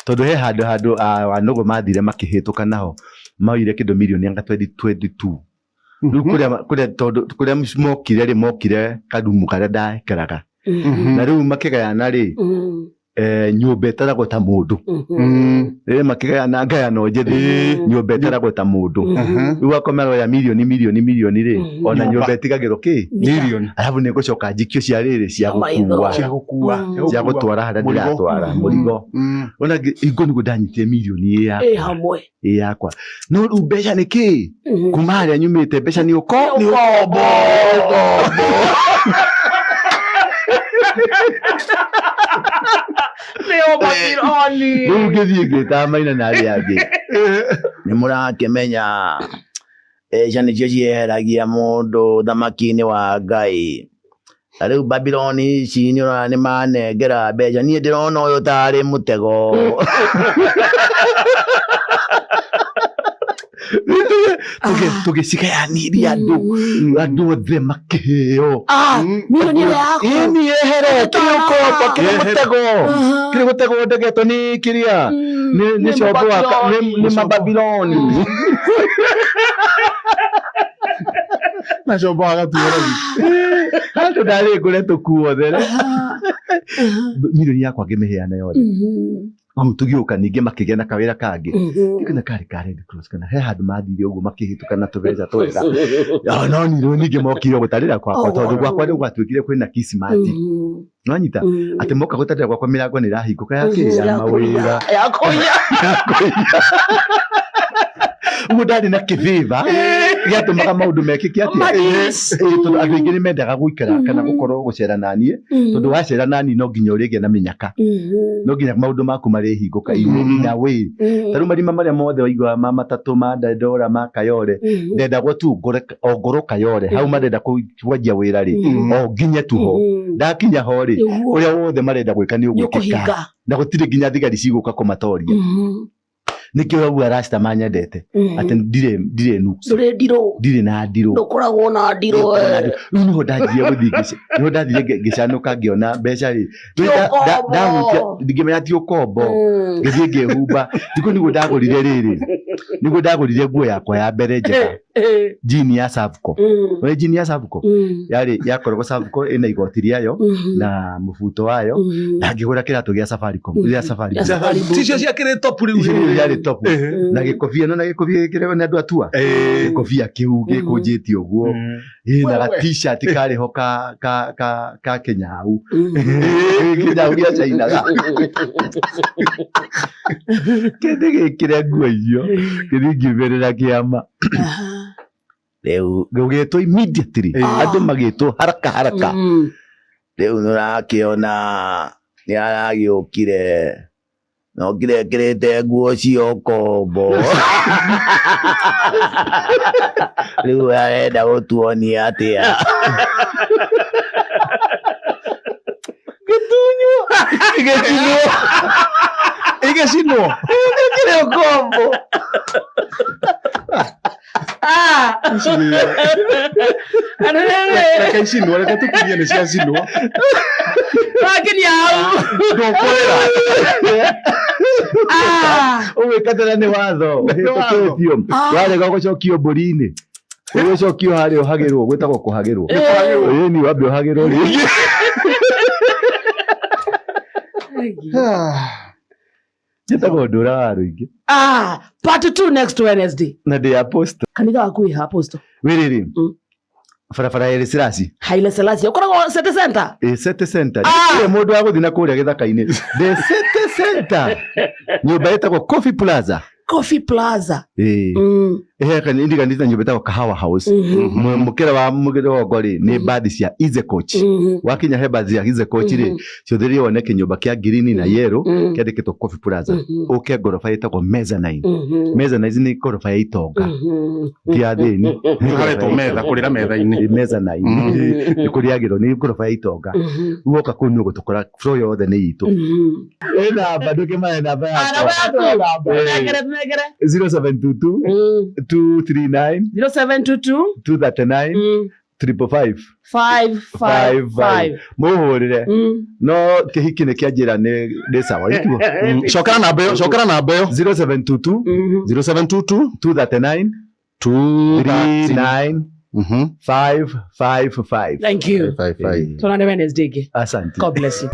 tondũ he handũ wanũgũ mathire makĩhĩtũka naho maoire kĩndũ mirioni anga 2022 rĩu kũrĩa tondũ kũrĩa mokire rĩ, mokire karumu karĩa ndakeraga na rĩu makĩgayana rĩ, nyũmba ĩtaragwo ta mũndũ rĩrĩ makĩgayana ngayano njĩthĩ, nyũmba ĩtaragwo ta mũndũ. Rĩu akomero ya mirioni mirioni mirioni rĩ, ona nyũmba ĩtigagĩrwo kĩ? Mirioni. Arabu nĩ ngũcoka njikio cia rĩrĩ cia Maitho. gũkua. Cia gũkua. Cia gũtwara harĩa Mũrigo. ndĩratwara mũrigo. Ona hingo nĩguo ndanyitire mirioni ĩ Ä yakwa hamwe. Ĩ yakwa, no rĩu mbeca nĩ kĩ? Kuma harĩa nyumĩte mbeca nĩ ũko Nĩ ũkombo. Nä å mabironi. Rĩu ngĩthiĩ ngĩtaga maina na arĩa angĩ. Nä må rakä menya mbeca nä cio cieheragia må ndå thamaki-inä wa Ngai ta rä u Babiloni ici nä å rona nä manengera mbeca niä ndä rona å yå tarä må tego. Tũgĩcigayaniria andũ othe makĩheo. Milioni ä yaku. Ĩni yehere kĩrĩ ũkombo, kĩrĩ mũtego, kĩrĩ gũtegwo ndegetwo nĩ kĩrĩa nĩ combo nĩ mababiloni. Na combo agatuora. Handũ ndarĩ ngũre tũkuo there milioni yakwa ngĩmĩheana yothe. Rĩu tũgĩũka ningĩ makĩgĩa na kawĩra kangĩ kana karĩ ka Red Cross kana he handũ mathire ũguo makĩhĩtũka na tũbeca twega. No nirwo ningĩ mokire gũtarĩra kwakwa tondũ gwakwa rĩu gwatuĩkire kwĩna kisimati nwanyita atĩ moka gũtarĩra gwakwa mĩrango nĩ ĩrahingũka ya kĩ ya mawĩra. Ya kåiya. Ũguo ndarĩ na kĩbĩba gĩatũmaga maũndũ mekĩke atĩa? Madis. Tondũ andũ aingĩ nĩ mendaga gũikara kana gũkorwo gũcera naniĩ tondũ wacera naniĩ no nginya ũrĩgĩa na mĩnyaka, no nginya maũndũ maku marĩhingũka in a way. Ta rĩu marima marĩa mothe waiguaga ma matatũ, ma Dandora, ma Kayore, ndendagwo tu o ngorwo Kayore hau marenda kwanjia wĩra rĩ, o nginye tu ho. Ndakinya ho rĩ, ũrĩa wothe marenda gwĩka nĩ ũgwĩkĩka na gũtirĩ nginya thigari cigũka kũmatoria. Nĩkĩo ũraigua rasta manyendete atĩ ndirĩ nuksi. Ndå rä ndirå. Ndirĩ na ndirũ. Ndå koragwo na ndirå. Rĩu nĩho ndanjirie gũthiĩ nĩho ndathire ngĩcanũka ngĩona mbeca rĩ. Ti ũkombo. Ndahutia ngĩmenya ti ũkombo, ngĩthiĩ ngĩhumba thikũ nĩguo ndagũrire rĩrĩ, nĩguo ndagũrire nguo yakwa ya mbere njega, jini ya Savco. Ũĩ jini ya Savco yarĩ yakoragwo Savco ĩna igoti rĩayo na mũbuto wayo, na ngĩgũra kĩratũ gĩa Safaricom gĩa Safaricom. Ticio ciakĩrĩ top rĩu. Icio yarĩ top na gĩkobia no na gĩkobia gĩkĩragwo nĩ andũ atua gĩkobia kĩu gĩkũnjĩte ũguo. Na ga t-shirt karĩ ho ka kĩnyau kĩnyau gĩa China ga kĩndĩ gĩkĩre nguo icio. Ngĩthiĩ ngiumĩrĩra kĩama. Rĩu gũgĩtwo immediately. Andũ magĩtwo haraka haraka. Rĩu nĩũrakĩona nĩ aragĩũkire nokire ekĩrĩte nguo cia ũkombo. Rĩu arenda gũtuonia atĩa? Gĩtunywo. Gĩcinwo. Igĩcinwo. Gĩkĩrĩ ũkombo. Reke icinwo, reke tũkinyie nĩ ciacinwo. Wakinya hau. Ndũkũrĩra. Ũgwĩkatĩra nĩ watho. Ũhĩtũkĩtio. Warega gũcokio mbũri-inĩ. Ũgũcokio harĩa ũhagĩrwo, gwĩtagwo kũhagĩrwo. Ĩni wambe ũhagĩrwo rĩngĩ. Njĩtagwo Ndũra wa Rũingĩ. Part 2 next Wednesday. Na ndĩ apostle. Kanitha waku wĩ ha, apostle? Wĩrĩrĩ. Barabara ya Haile Selassie. Haile Selassie. Ũkoragwo City Center? Ĩ City Center. Gũtirĩ mũndũ wa gũthiĩ na kũrĩa gĩthaka-inĩ. The City Center. Nyũmba ĩtagwo Coffee Plaza. Coffee Plaza. Ĩ. Ĩhekanĩte na nyũmba ĩtagwo Kahawa House. Mũkĩra wa mũgongo rĩ nĩ mbathi cia Easy Coach. Wakinya he mbathi cia Easy Coach rĩ, ciũthĩrĩrie wone kĩnyũmba kĩa ngirini na yellow kĩandĩkĩtwo Coffee Plaza. Ũke ngoroba ĩtagwo Mezzanine. Mezzanine nĩ ngoroba ya itonga. Ti ya thĩni. Haretwo metha, kũrĩra metha-inĩ. Mezzanine. Nĩ kũrĩagĩrwo nĩ ngoroba ya itonga. Woka kũu nĩ ũgũtũkora floor yothe nĩ itũ. Ĩ namba ndũkĩmahe namba yakwa. Nengere, nengere. 0722 239 0722 239 555. 555. Mũhũrĩre. No kĩhiki nĩ kĩanjĩra nĩ sawa gĩtiguo. Cokera namba ĩyo, cokera namba ĩyo. 0722 0722 239 239 555. Thank you. 555. Tuonane Wednesday ĩngĩ. Asante. God bless you.